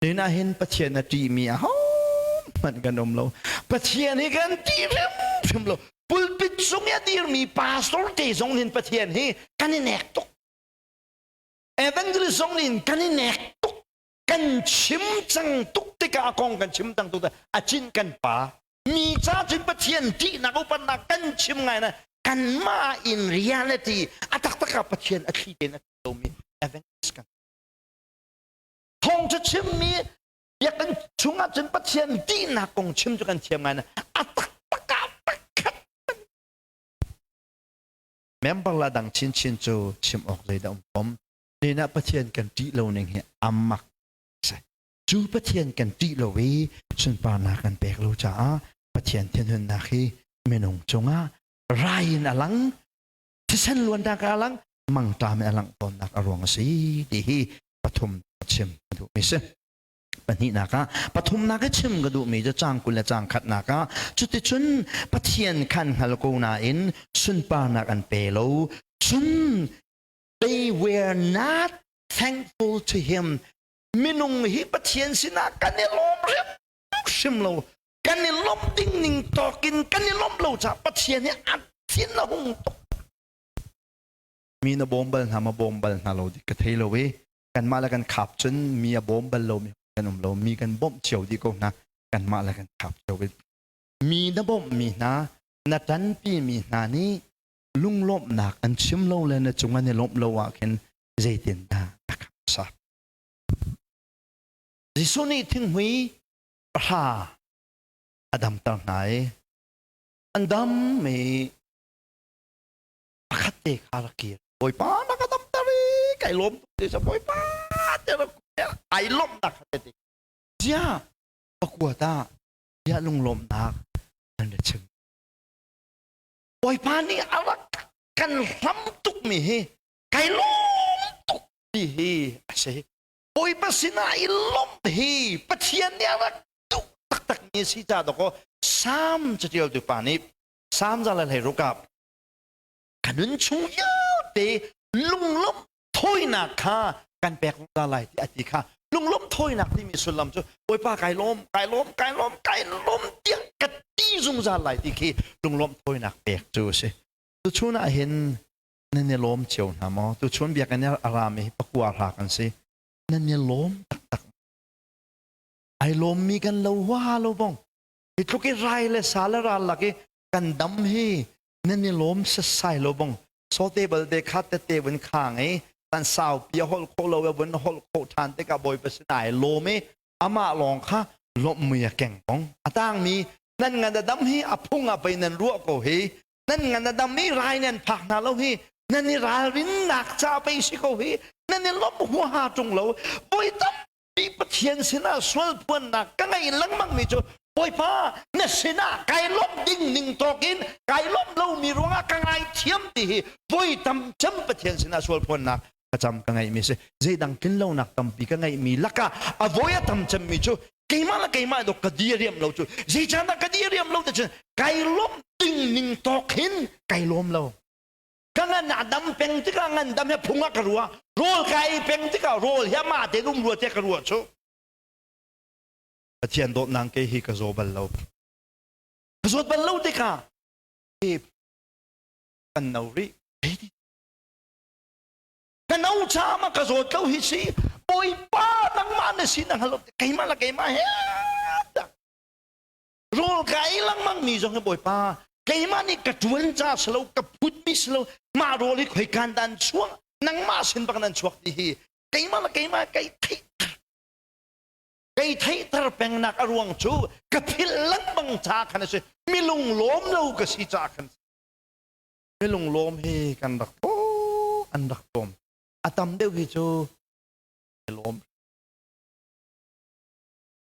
Nihin ah hin Pathian a ṭihmi ahohmanh kan um lo. Pathian hi kan ṭih hrimhrim lo. Pulpit cung i a dirmi pastor te zong hin Pathian hi kan i nek tuk. Evangelist zong nih kan i nek tuk. Kan chim cang tuk tikah a kong kan chim cang tuk a cin kan pa. Mi ca cun Pathian ṭihnak upatnak kan chim ngai na kanmah in reality a taktak ah Pathian a thli tein a lomi evangelist kan thawng cu chimmi biakinn chungah cun Pathian tihnak kong chim cu kan thiam ngai na a taktak ah pakhat member la dang chinchin cu chim awk zeidah um kom nina Pathian kan ṭih lo ning hi amak cu Pathian kan ṭih lo i sunparnak kan pek lo caah Pathian thinhunnak hi minung cungah rai in a lang, thisen luannak a lang, mangṭam in a langh tawnnak a ruang a si ti hi pathum chim ka duhmi si. Pahnihnak ah, pathumnak i chim ka duhmi cu caang 20 le caang khatnak ah cuticun Pathian khan hngal ko nain sunparnak an pe lo, cun they were not thankful to him. Minung hi Pathian sinah kan i lawm hrimhrim lo, kan i lawmh ding ning tawk in kan i lawmh lo caah Pathian hi a thin a hung tuk. Mi na bawm bal hna ma bawm bal hna lo ka thei lo i kanmah le kan khap cun mi a bawm bal lo mi kan um lo, mi kan bawmh cio dih ko hna, kanmah le kan khap cio. Mi na bawmh mi hna, na ṭanpi mi hna nih lunglawmhnak an chim lo le na cung an i lawmh lo ah khin zeitindah na khap sa? Jesuh nih thinghmui pahra a damter hna i an dam i pakhat te kha rak kir. Bawipa, na ka damter i kai lawm tuk ti sa, Bawipa te rak ai lawmhnak kha te zia pakua ta zia lunglawmhnak an ra chim. Bawipa nih a rak kan hlam tukmi hi kai lawm tuk ti hi a si. Bawipa sinah i lawmh hi Pathian nih a rak duh taktakmi a si ca dawkaw Salm catialtu pa nih Salm 116 ah ka nun chung vialte lunglawmh thawinak kha kan pek zungzal lai ti a ti kha. Lunglawmh thawinak timi sullam cu Bawipa kai lawm, kai lawm, kai lawm, kai lawm tiah ka ti zungzal lai ti khi lunglawmh thawinak pek cu a si. Tuchun ah hin nan i lawm cio hna maw? Tuchun biakinn a rami hi pakua hra kan si. Nan i lawm taktak. Ai lawmmi kan lo hua lo bong. Hi tluk i rai le sa le ral lak i kan dam hi nan i lawm sasai lo bong. Sote balte kha tete vun khang i tan sau pia holh kho lo vun holh kho ṭhan tikah Bawipa sin ai lawm i amah lawng kha lawmh mui a keng bong. A tangmi nan ngan a dam hi a phung ah pei nan ruah ko hi, nan ngan a dam i rai nan phak hna lo hi nan i ralrinnak ca pei si ko hi, nan i lawmh huaha ṭung lo. Voi tampi Pathian sinah sual phuannak ka ngei lengmang mi cu. Bawipa, na sinah kai lawmh ding ning tawk in kai lawmh lomi ruangah ka ngaithiam ti hi voi tam cem Pathian sinah sual phuannak thlacam ka ngeihmi si. Zeidang tlinlonak tampi ka ngeihmi lakah a voi a tam cemmi cu keimah le keimah dok ka diriam lo cu. Zeicandah ka diriam lo ti cun kai lawmh ding ning tawk hin kai lawm lo. Ka ngan a dam peng tikah ngan dam he phung ah ka ruah. Rawl ka ei peng tikah rawl hi amah tein um rua tiah ka ruah cu. Pathian dawtnak kei hi ka zaw bal lo. Ka zawt bal lo tikah hi kan no rih. Ka no caah ka zawt lo hi si. Bawipa nangmah na si na hngal lo. Keimah le keimah he rawl ka ei lengmang mi zong hi Bawipa keimah nih ka ṭuan ca si lo ka phut mi si lo mah rawl hi khoi kan dan chuak nangmah sin bak nan chuak ti hi keimah le keimah kai theih Kei theihter pengnak a ruang cu ka philh lengmang ca khan a si. Milung lawm lo ka si ca khan. Milung lawm hi kan rak an rak tlawm. A tam deuh hi cu lawm.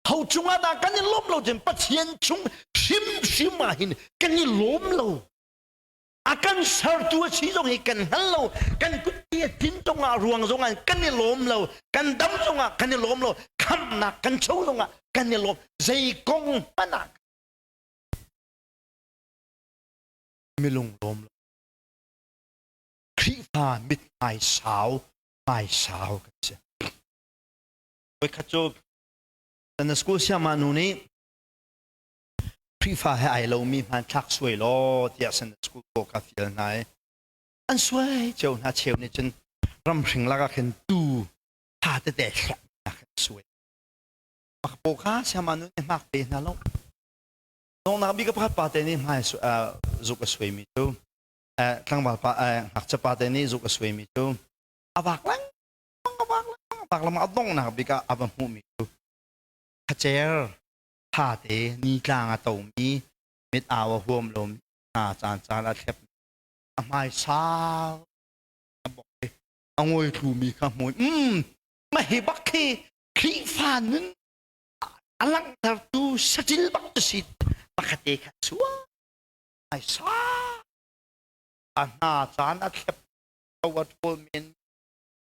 Ho cungah dah kan i lawm lo cun Pathian chung hrimhrim ah hin kan i lawm lo. A kan sertu a si zong hi kan hngal lo. Kan kut a tin zongah ruang zongah kan i lawm lo. Kan dam zongah kan i lawm lo. Khamhnak kan cho zongah kan i lawm. Zei kong hmanh ah milung lawm lo. Khrihfa mithmai sau hmai sau kan si. Voikhat cu na school siama nu nih Khrihfa he ai lomi hmanthlak suai law tiah Sunday school pawl ka fial hna i an suai cio hna. Cheu nih cun ramhring lakah khin tuu tha tete hliah khin suai. Mak pawl kha siama nu nih hmak pe hna lo. Nongnak bik pakhat pa te nih hmai zuk a suaimi cu tlangval pa ngakchia pa te nih zuk a suaimi cu a vak lengmang, a vak lengmang, a vak lengmang, a donghnak bik ah a va hmuhmi cu khacer thate nitlang a tomi, mit au a huam lomi hna caan caan a thlep, a hmai sau a bok i a ngawi thlumi kha hmu. Mah hi bak khi Khrihfa nun a langhtertu saṭil bak cu si. Pakhat te kha sua hmai sau a hna caan a thlep ko, a ṭhawl men,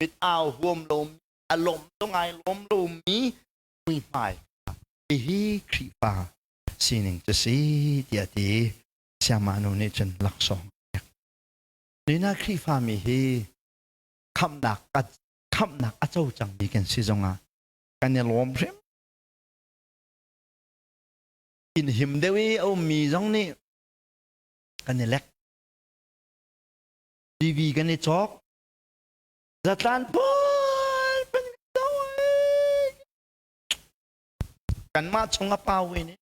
mit au huam lomi, a lawm zong ai lawm lomi muihmai. Hihi Khrihfa sining cu si tiah ti Siamah nu nih cun laksawng pek. Nina Khrihfa mi hi khamhnak khamhnak a co cangmi kan si zongah kan i lawm hrim. Inn him deuh i a ummi zong nih kan i lek. TV kan i cawk. Zatlan pawl kan Kanmah chung a pau in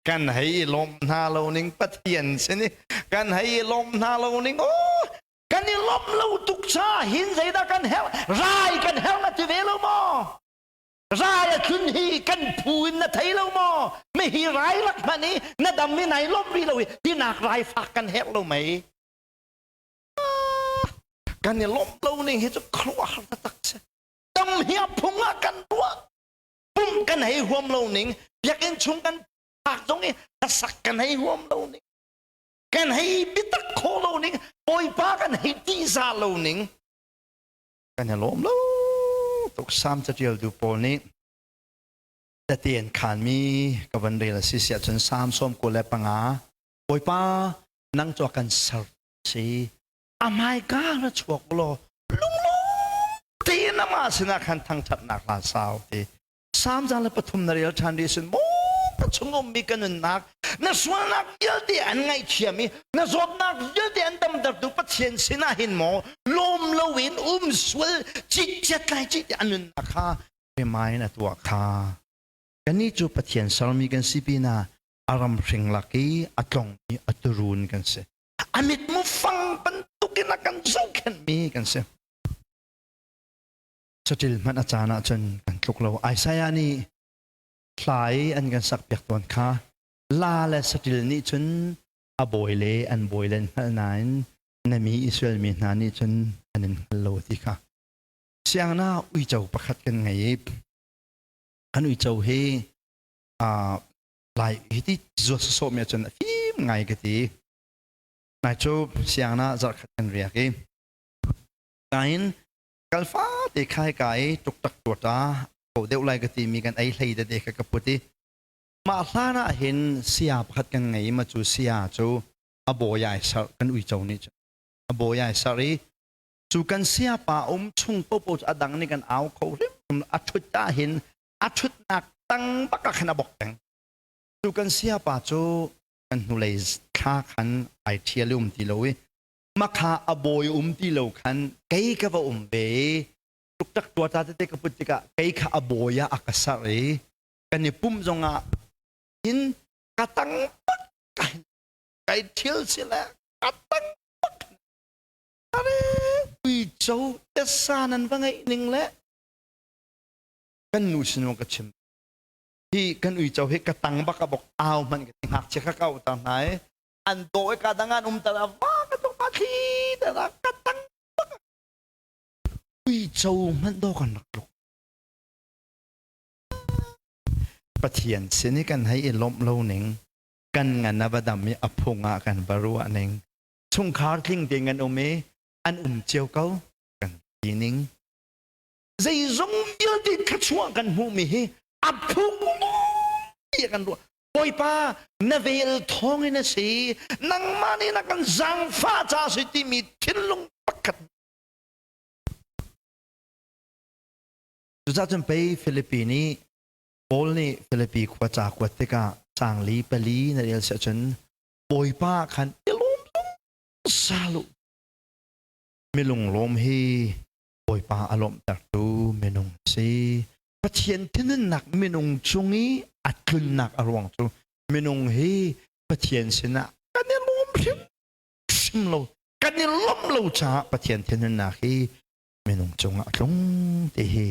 kan hei i lawmh hna lo ning Pathian sin i kan hei i lawmh hna lo ning, oh, kan i lawmh lo tuk cha hin zeidah kan herh? Rai kan herh na ti ve lo maw? Rai a tlun hi kan phu in na thei lo maw? Mi hi rai lak hmanh i na dam i nai lawmh rih lo i hinak rai fak kan herh lo mei? Kan i lawmh lo ning hi cu khuaruahhar taktak si. Tam hi a phung ah kan ruah. Pumh kan hei huam lo ning, biakinn chung kan phak zong i hlasak kan hei huam lo ning, kan hei biatak khawh lo ning, Bawipa kan hei tihzah lo ning, kan i lawm lo tuk. Sam catialtu pawl nih tete an khanmi ka van rel a si siah cun Sam 95, Bawipa, nang cu a kan ser si, a hmaika ra chuak law lunglawm tein amah sinah khan thangṭhatnak hla sau ti. Salm 103 na rel ṭhan rih sin maw, ka chung ummi ka nunnak, na sualnak vialte an ngaihthiam i na zawtnak vialte an damtertu Pathian sinah hin maw lawm loin um sual citciat lai cit an nunnak kha remind a tuah kha. Kannih cu Pathian sermi kan si pinah a ram hring lak i a tlongmi a turun kan si. A mitmu fang bantukin a kan zohkhenhmi kan si. Saṭil hmanh a caan ahcun kan tluk lo. Isaiah nih hla i an kan sakpiak tawn kha, la le saṭil nih cun a bawi le an bawi le an hngalh nain na mi Israel mi hna nih cun an in hngal lo ti kha. Siangna uico pakhat kan ngei i kan uico hi Lai hi ti zuat sawsawh mi ahcun a fim ngai ka ti. Nai cu siangna zarhkhat kan riak i kain kalfa te khai ka i tuktak tuata ko deuh lai ka ti mi kan ei hlei tete kha ka put i mah hlan ah hin sia pakhat kan ngei ma cu sia cu a bawi ai sar kan uico nih cun a bawi ai sar i cu kan sia pa um chung popo cu a dang nih kan au kho hrim a thut ah hin a thutnak tang bak ah khan a bok peng cu kan sia pa cu kan hnulei thla khan ai thial um ti lo i makha a bawi um ti lo khan kei ka va um ve i tuktak tuata tete ka put tikah kei kha a bawi ah a ka sarh i kan i pumh zongah hin ka tang bak kai thil si le ka tang bak are uico tesa nan va ngeih ning le kan nu sin ka chim hi kan uico hi ka tang bak a bok au hmanh ka ngakchia kha ka au ta hna i an do i ka dang an um ta va ka tuk pa thli ta ka tang bak uico hmanh do kan rak tluk Pathian sin i kan hei i lawmh lo ning kan ngan a va dam i a phung ah kan va ruah ning chungkhar tling tein kan um i an um cio ko kan ti ning zeizong vialte thluachuah kan hmuhmi hi a phung tiah kan ruah Bawipa na vel thawng in a si nangmah nih na kan zaangfah ca si timi thinlung pakhat Cucaah cun pei Filipi nih Paul nih Filipi khua ca kuat tikah caang li pali na rel si ahcun Bawipa khan i lawm zungzal u. Milunglawm hi Bawipa a lawmhtertu minung a si. Pathian thinhunnak minung cung i a tlunnak a ruang cu minung hi Pathian sinah kan i lawm hrimhrim lo kan i lawmh lo caah Pathian thinhunnak hi minung cungah a tlung ti hi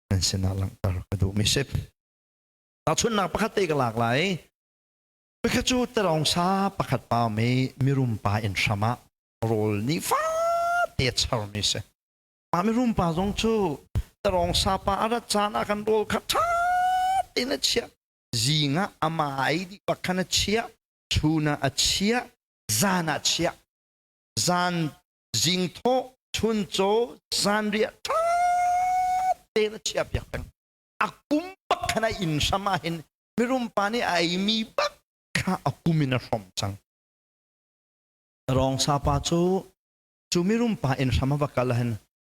nan sinah langhter ka duhmi si. Tahchunhnak pakhat te ka lak lai. Pakhat cu talawngsa pakhat pa mi mirum pa inn hram ah rawl nih fate a charmi si. Mah mirum pa zong cu talawngsa pa a rat caan ah kan rawl kha ṭha tein a chiah. Zing ah amah ei dih bak khan a chiah, chun ah a chiah, zan ah a chiah. Zan zingthawh chuncaw zanriah ṭha tein a chiahpiak peng a kum bak khan a inn hram ah hin mirum pa nih a eimi bak kha a kum in a hrawmh cang rawngsa pa cu cu mirum pa inn hram a va kal hin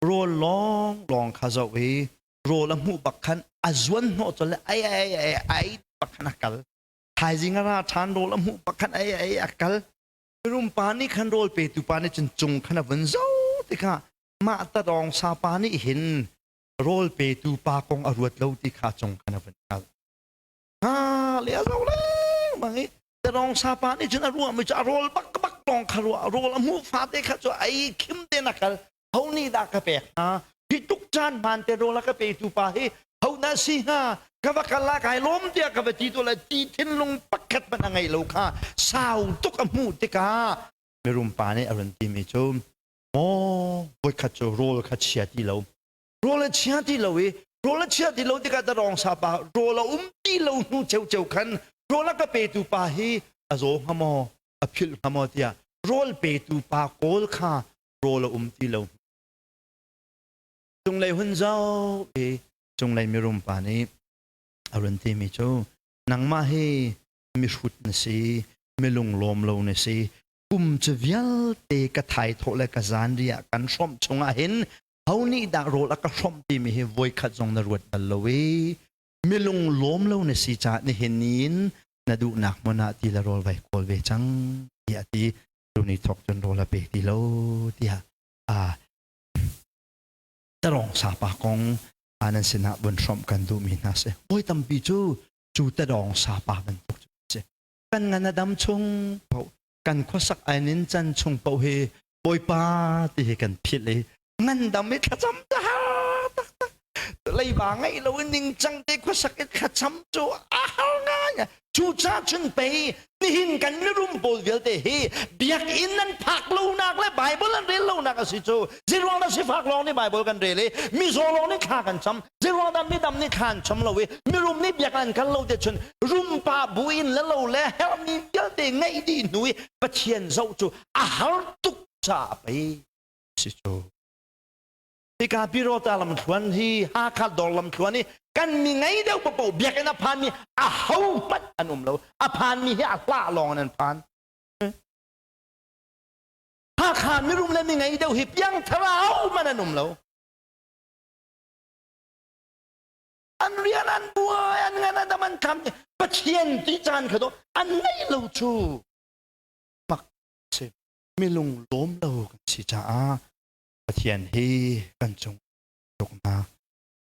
rawl lawng lawng kha zoh i rawl a hmuh bak khan a zuan hnawh col le ai ai ai ai bak khan a kal thaizing a ra ṭhan rawl a hmuh bak khan ai ai a kal Mirum pa nih khan rawl petu pa nih cun cung khan a vun zoh tikah mah tadawng sa pa nih hin rawl petu pa kong a ruat lo ti kha cung khan a vun hngalh. Ha le a zoh lengmang i tadawng sa pa nih cun a ruahmi cu a rawl bak bak lawng kha ruah rawl a hmuh fate kha cu ei khim te na kal ho nih dah ka pek hnga hi tuk caan hmaan te rawl a ka petu pa hi ho dah si hnga ka va kal ah kai lawm tiah ka va ti tu lai ti thinlung pakhat hmanh a ngei lo kha sau tuk a hmuh tikah mirum pa nih a run timi cu maw voikhat cu rawl kha chia ti lo rawl a chia ti lo i rawl a chia ti lo tikah darong sa pa rawl a um ti lo hnu cheucheu khan rawl a ka petu pa hi a zaw hnga maw a philh hnga maw tiah rawl petu pa kawl kha rawl a um ti lo. Cunglei hun zoh i cunglei mirum pa nih a run timi cu nangmah hi mihrut na si, milunglawm lo na si, kum cu vialte ka thaithawh le ka zanriah kan hrawmh chungah hin ho nih dah rawl a ka hrawmh timi hi voikhat zong na ruat bal lo i milunglawm lo na si caah nihin in na duhnak hmun ah ti le rawl vai kawl ve cang tiah a ti. Tuni thawk cun rawl a pe ti lo tiah a tarong sapa kong nan sinah vun hrawmh kan duhmi hna si. Voi tampi cu cu tadawng sapa bantuk cu si. Kan ngan a dam chung paoh kan khuasak ai nin can chung paoh hi Bawipa ti hi kan philh i ngandam i thlacam cu har taktak leiba ngeih lo in ningcang te khuasak i thlacam cu a har ngai. Cucaah cun pei Nihin kan mirum pawl vialte hi biakinn an phak lonak le Bible an rel lonak a si cu. Zeiruang dah sifak lawng nih Bible kan rel i mizaw lawng nih thla kan cam. Zeiruang dah midam nih thla an cam lo i mirum nih biakinn an kal lo te cun rumpa bu in le lo le herhmi vialte ngeih dih hnu i Pathian zoh cu a har tuk caah pei si cu. Hika Pirota lamthluan hi Hakha dawr lamthluan hi kan mi ngei deuh paoh biakinn a phanmi a ho hmanh an um lo. A phanmi hi a hlah lawng in an phan. Hakha mirum le mi ngei deuh hi piangthar a hmanh an um lo. An rian an buai, an ngan an dam an kham. Pathian ti caan kha do an ngei lo cu. Mak si. Milung lawm lo kan si caah Pathian hi kan cung tuknak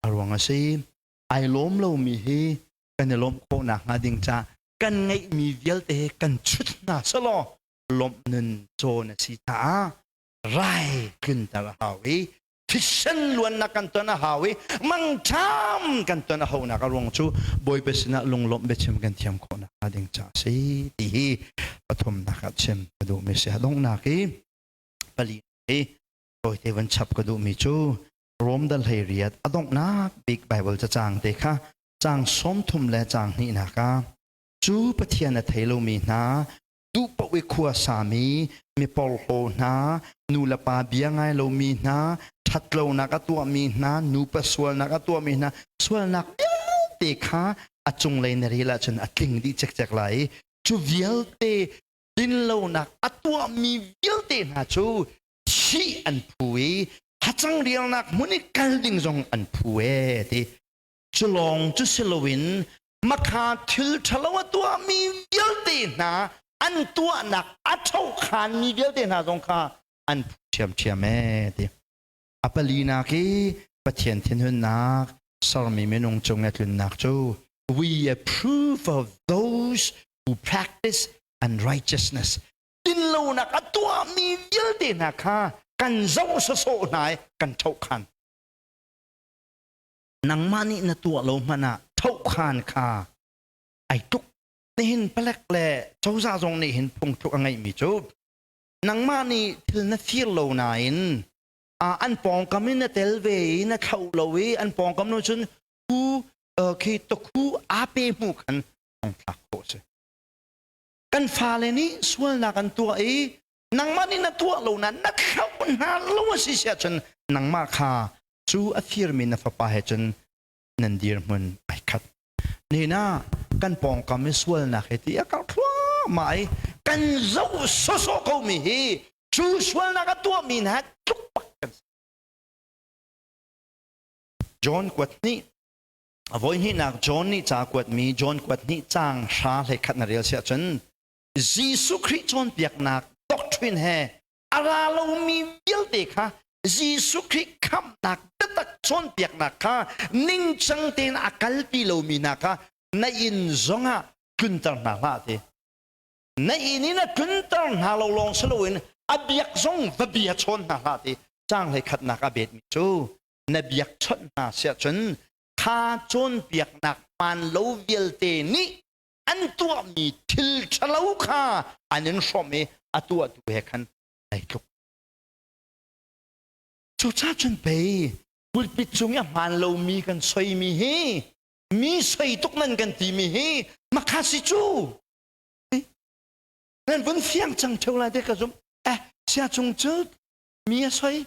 a ruang a si. Ai lawm lomi hi kan i lawmh khawh nakhnga ding ca kan ngeihmi vialte hi kan chut hna selaw lawmh nun cawn a si caah rai tlunter a hau i thisen luannak kan ton a hau i mangṭam kan ton a haunak a ruang cu Bawipa sinah lunglawmh biachim kan thiam khawh nakhnga ding ca a si ti hi pathumnak ah chim ka duhmi si. A donghnak i pali hi tawite van chap ka duhmi cu Rom dal 18 a donghnak bik Bible cacang te kha caang 30 le caang hnihnak ah cu Pathian a thei lomi hna duh paoh i khua sami mi porhlaw hna nu le pa bia ngai lomi hna ṭhatlonak a tuahmi hna nupa sualnak a tuahmi hna sualnak vialte kha a cunglei na rel ahcun a tling dih cikcek lai i cu vialte dinlonak a tuahmi vialte hna cu thih an phu i hacang rialnak hmun i kal ding zong an phu e ti. Cu lawng cu si loin makha thil ṭhalo a tuahmi vialte hna an tuahnak a ṭhokhanmi vialte hna zong kha an phu ṭhiamṭhiam e ti. A palinak i Pathian thinhunnak sermi minung cung i a tlunnak cu we approve of those who practice unrighteousness. Dinlonak a tuahmi vialte hna kha kan zoh sawsawh hna i kan ṭhohkhan. Nangmah nih na tuah lo hmanh ah ṭhohkhan kha ai tluk. Nihin palek le cozah zong nih hin phungthluk a ngeihmi cu nangmah nih thil na fir lo nain an pawngkam in na tel ve i na thlauh lo i an pawngkam nu cun khu khi tukhu aa pe hmu khan thlak khawh si. Kan fale nih sualnak an tuah i nangmah nih na tuah lo na na thlauh hna lo a si si ahcun nangmah kha cu a firmi na fapa he cun nan dirhmun ai khat. Nihin ah kan pawngkam i sualnak hi ti a karh thluahmah i kan zoh sawsawh komi hi cu sualnak a tuahmi hna tluk bak kan si. John kuat hnih a voi hnihnak John nih ca kuatmi John kuat hnih caang hra hlei khat na rel si ahcun Jesuh Khrih cawnpiaknak doctrine he a ra lomi vialte kha Jesuh Khrih khamhnak biatak cawnpiaknak kha ningcang tein a kalpi lomi hna kha na inn zongah tlunter hna hlah ti. Na inn in a tlunter hna lo lawng si loin a biak zong va bia chawn hna hlah ti. Caang hlei khatnak a betmi cu na biak chawnh hna siahcun kha cawnpiaknak hmaan lo vialte nih an tuahmi thil ṭhalo kha an in hrawmh i a tuahtu he khan ai tluk. Cucaah cun pei pulpit cung i a hmaan lomi kan soimi hi mi soi tuk nan kan timi hi makha si cu. Nan vun fiang cang ṭheo lai te ka zumh. Eh, sia cung cu mi a soi.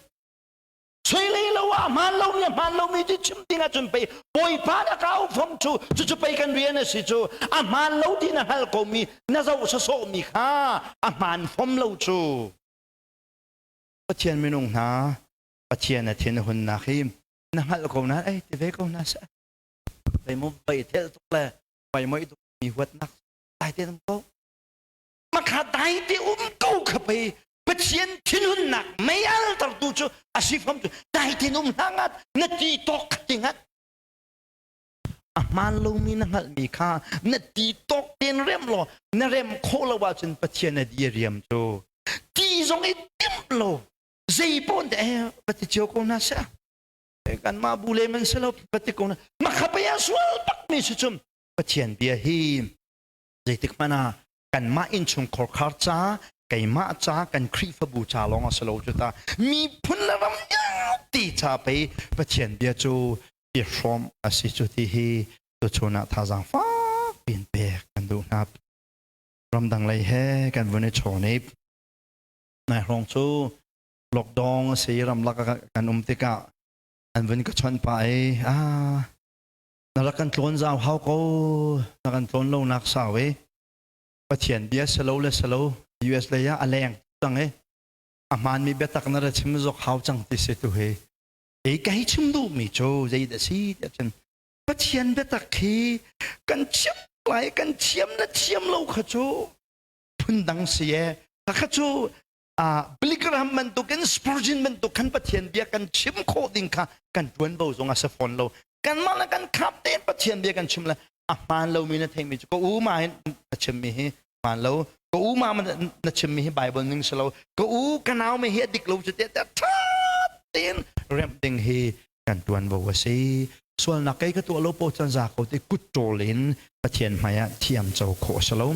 Soi lei lo ah hmaan lomi a hmaan lomi ti chim ding ahcun pei Bawipa na ka au fom cu cucu pei kan rian a si cu a hmaan lo ti na hngalh komi na zoh sawsawhmi kha a hmaan fom lo cu. Pathian minung hna Pathian a thin a hunnak hi na hngalh ko na ei ti ve ko na seh vai mo vai thel tuk le vai moi tuk mi huatnak dai te um ko makha dai te um ko kha pei Pathian thinhunnak mei altertu cu a si fam cu dai tein um hna ngat na ti tawk kha ti ngat a hmaan lomi na hngalhmi kha na ti tawk tein rem law na rem khawh lo ahcun Pathian a diriam cu ti zong i timh lo zei pawn te va ti cio ko hna seh kanmah bu le man si lo va ti ko hna makha pei a sual bak mi si cum Pathian bia hi zeitik hmanh ah. Kanmah innchung khorkhar ca, keimah ca, kan Khrihfabu ca lawng a si lo cu ta. Miphun le ram vialte ca pei Pathian bia cu i hrawm a si cu ti hi tuchun ah thazaang fak piin pek kan duh hna. Ramdang lei he kan vun i chawn i nai hrawng cu lockdown a si ramlak kan um tikah an vun ka chawnh pah i ah na rak kan tlawn zau hau ko na kan tlawn lo nak sau i Pathian bia salo le salo US lei ah a leng cang i a hmaanmi biatak na ra chim zok hau cang ti si tu hi ei ka hi chim duhmi cu zei dah si tiah cun Pathian biatak hi kan thiam lai kan thiam na thiam lo kha cu phundang si e kha cu Billy Graham bantukin Spurgeon bantuk khan Pathian bia kan chim khawh ding kha kan ṭuanvo zong a si fawn lo. Kanmah le kan khap tein Pathian bia kan chim le a hmaan lomi na theihmi cu ka u ma hin na chimmi hi hmaan lo ka u ma na chimmi hi Bible ning si lo ka u ka nau mi hi a dik lo cu tiah tiah ṭha tein remh ding hi kan ṭuanvo a si. Sualnak kei ka tuah lo paoh cun za ko ti kut ṭawl in Pathian hmai ah thiam co khawh a si lo.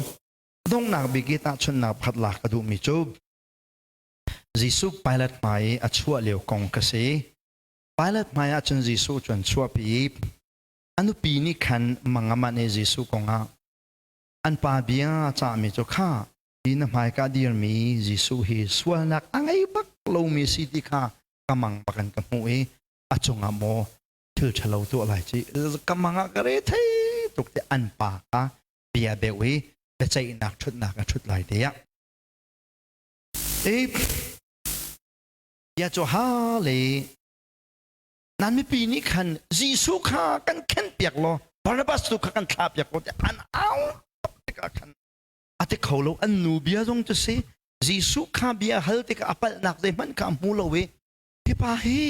Donghnak bik i tahchunhnak pakhat lak ka duhmi cu Jesuh Pilate hmai i a chuah lio kong ka si. Pilate hmai ah cun Jesuh cu an chuahpi i a nupi nih khan mang a manh i Jesuh kongah an pa bia a cahmi cu kha hi na hmaika dirmi Jesuh hi sualnak a ngei bak lomi si ti kha ka mang bak in ka hmuh i a cungah maw thil ṭhalo tuah lai ci ka mang ah ka re thei tuk ti an pa kha bia beuh i biaceihnak ṭhutnak a ṭhut lai tiah i bia cu ha le nan mipi nih khan Jesuh kha kan khenpiak law Barnabas tu kha kan thlahpiak law tiah an au tuk tikah khan a ti kho lo an nu bia zong cu si Jesuh kha bia hal tikah a palhnak zeihmanh kha a hmu lo i hi pa hi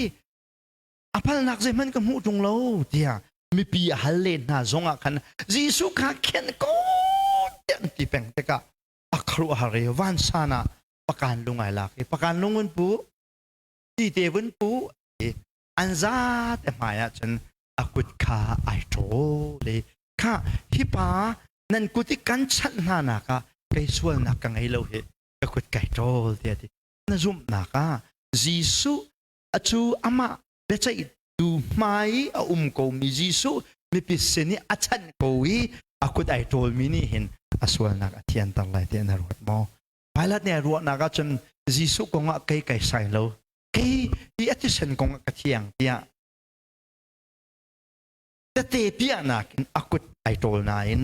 a palnak zeihmanh ka hmuh ṭung lo tiah mipi a hal len hna zongah khan Jesuh kha khen ko tiah an ti peng tikah a khuaruahhar i vansan ah pakan lung ai lak i pakan lung vun pu ti te vun pu i an zate hmai ah cun a kut kha ai ṭawl i kha hi pa nan kut i kan chanh hna nak ah kei sualnak ka ngei lo hi ka kut kai ṭawl tiah ti na zumhnak ah Jesuh Acu amah biaceihtu hmai i a um komi Jesuh mipi sin i a chanh ko i a kut ai ṭawlmi nih hin a sualnak a thianter lai tiah na ruat maw? Pilate nih a ruahnak ahcun Jesuh kongah kei kai sai lo, kei hi a thisen kongah ka thiang tiah tete piahnak in a kut ai ṭawl nain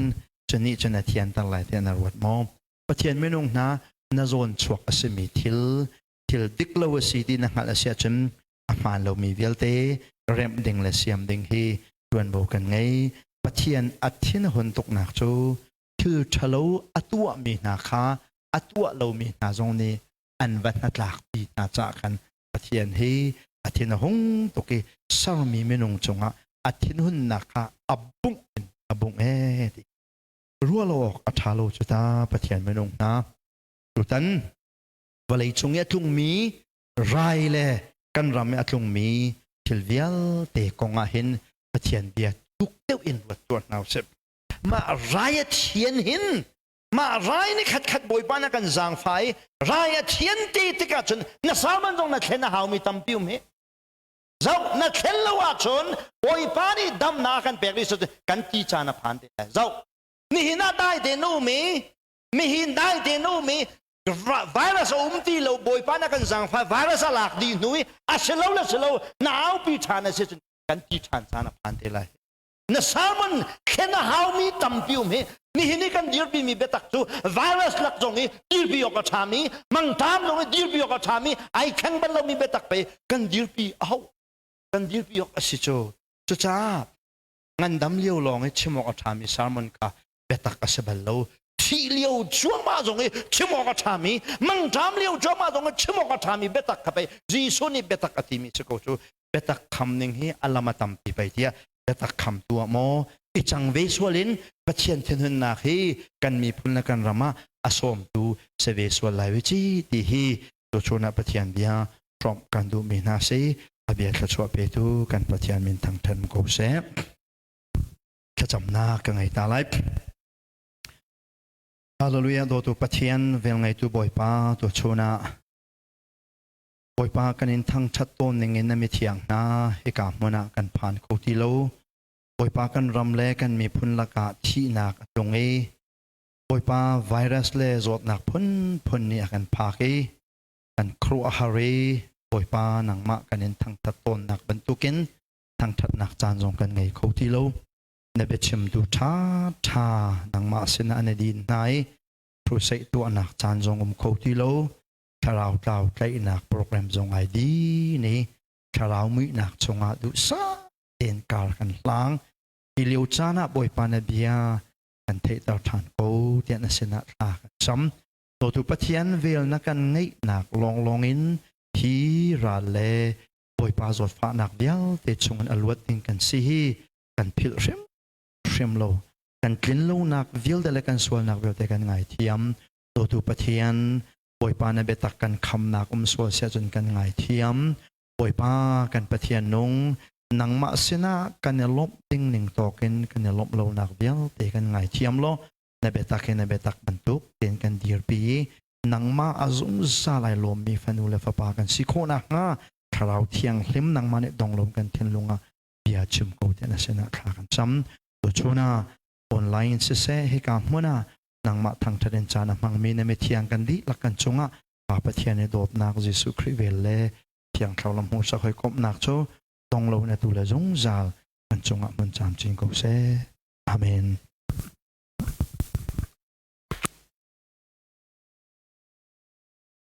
cu nih cun a thianter lai tiah na ruat maw? Pathian minung hna na zawn chuak a simi thil thil dik lo a si ti na hngalh a si ahcun a hmaan lomi vialte remh ding le siam ding hi ṭuanvo kan ngei. Pathian a thinhun tuknak cu thil ṭhalo a tuahmi hna kha a tuah lomi hna zong nih an va hnatlakpi hna caah khan Pathian hi a thin a hung tuk i sermi minung cungah a thinhunnak kha a bungh in a bungh ee ti. Ruah lo awk a ṭha lo cu ta Pathian minung hna. Tutan vawleicung i a tlungmi rai le kan ram i a tlungmi thil vialte kong ah hin Pathian bia tuk deuh in ruat tuah hna usih. Mah rai a thian hin mah rai ni khat khat Bawipa na kan zaangfah i rai a thian te tikah cun na sermon zong na thlen a haumi tampi um hi. Zoh na thlen lo ahcun Bawipa nih damnak a kan pek rih kan ti caan a phan te lai. Zoh nihin ah dai te na um i mihin dai te na um i virus a um ti lo bawipa na kan zaangfah virus a lak dih hnu i a si lo le si lo na aupi ṭhan a si cun kan ti ṭhan caan a phan te lai na sermon thlen a haumi tampi um hi nihin i kan dirpi mi biatak cu virus lak zong i dirpi awk a ṭhami mangṭam zong i dirpi awk a ṭhami ai thleng bal lomi biatak pe kan dirpi a hau kan dirpi awk a si cu cucaah ngandam lio lawng i chim awk a ṭhami sermon kha biatak a si bal lo thih lio cuahmah zong i chim awk a ṭhami mangṭam lio cuahmah zong i chim awk a ṭhami biatak kha pei Jesuh nih biatak a timi si ko cu biatak kham ning hi a lam a tampi pei tiah biatak kham tu ah maw i cang ve sual in Pathian thinhunnak hi kan miphun le kan ram ah a sawmtu si ve sual lai ve ci ti hi tuchun ah Pathian bia hrawmh kan duhmi hna si a bia thluachuah petu kan Pathian min thangṭhat ko seh. Thlacamnak ka ngei ta lai. Hallelujah dawtu Pathian velngeitu Bawipa tu chun ah Bawipa kan in thangthat tawn ning in na mithiang hna hika hmun ah kan phan kho ti lo. Bawipa kan ram le kan miphun lakah thihnak a tlung i Bawipa virus le zawtnak phunphun nih a kan phak i kan khuaruahhar i Bawipa nangmah kan in thangthat tawnnak bantukin thangthatnak caan zong kan ngei kho ti lo. Na biachimtu ṭha ṭha nangmah sinah an i din hna i crusade tuahnak caan zong um kho ti lo. Thlarau tlau tlaihnak program zong ai din i thlarau muihnak chungah duhsah tein kar kan hlang. Hi lio caan ah Bawipa na bia kan theihter ṭhan ko tiah na sinah thla kan cam. Dawtu Pathian vel na kan ngeihnak lawnglawng in hi ral le Bawipa zawtfahnak vialte chungin a luat ding kan si hi kan philh hrim hrim lo. Kan tlin lonak vialte le kan sualnak vialte kan ngaithiam. Dawtu Pathian, Bawipa na biatak kan khamnak um sual siah cun kan ngaithiam. Bawipa kan Pathian nung, nangmah sinah kan i lawmh ding ning tawkin kan i lawmh lonak vialte kan ngaithiam law na biatak hi na biatak bantuk tein kan dirpi i nangmah a zungzal ai lawmmi fanu le fapa kan si khawh nakhnga Thlarau Thianghlim nangmah nih dong lo kan thinlung ah bia chim ko tiah na sinah thla kan cam. Tuchun ah online siseh hika hmun ah nangmah thangṭhat in caan a hmangmi na mithiang kan dihlak kan cungah Pa Pathian i dawtnak Jesuh Khrih vel le Thiang Thlarau lam hmuhsak hawikomhnak cu dong lo in atu le zungzal kan cungah hmun camcin ko seh. Amen.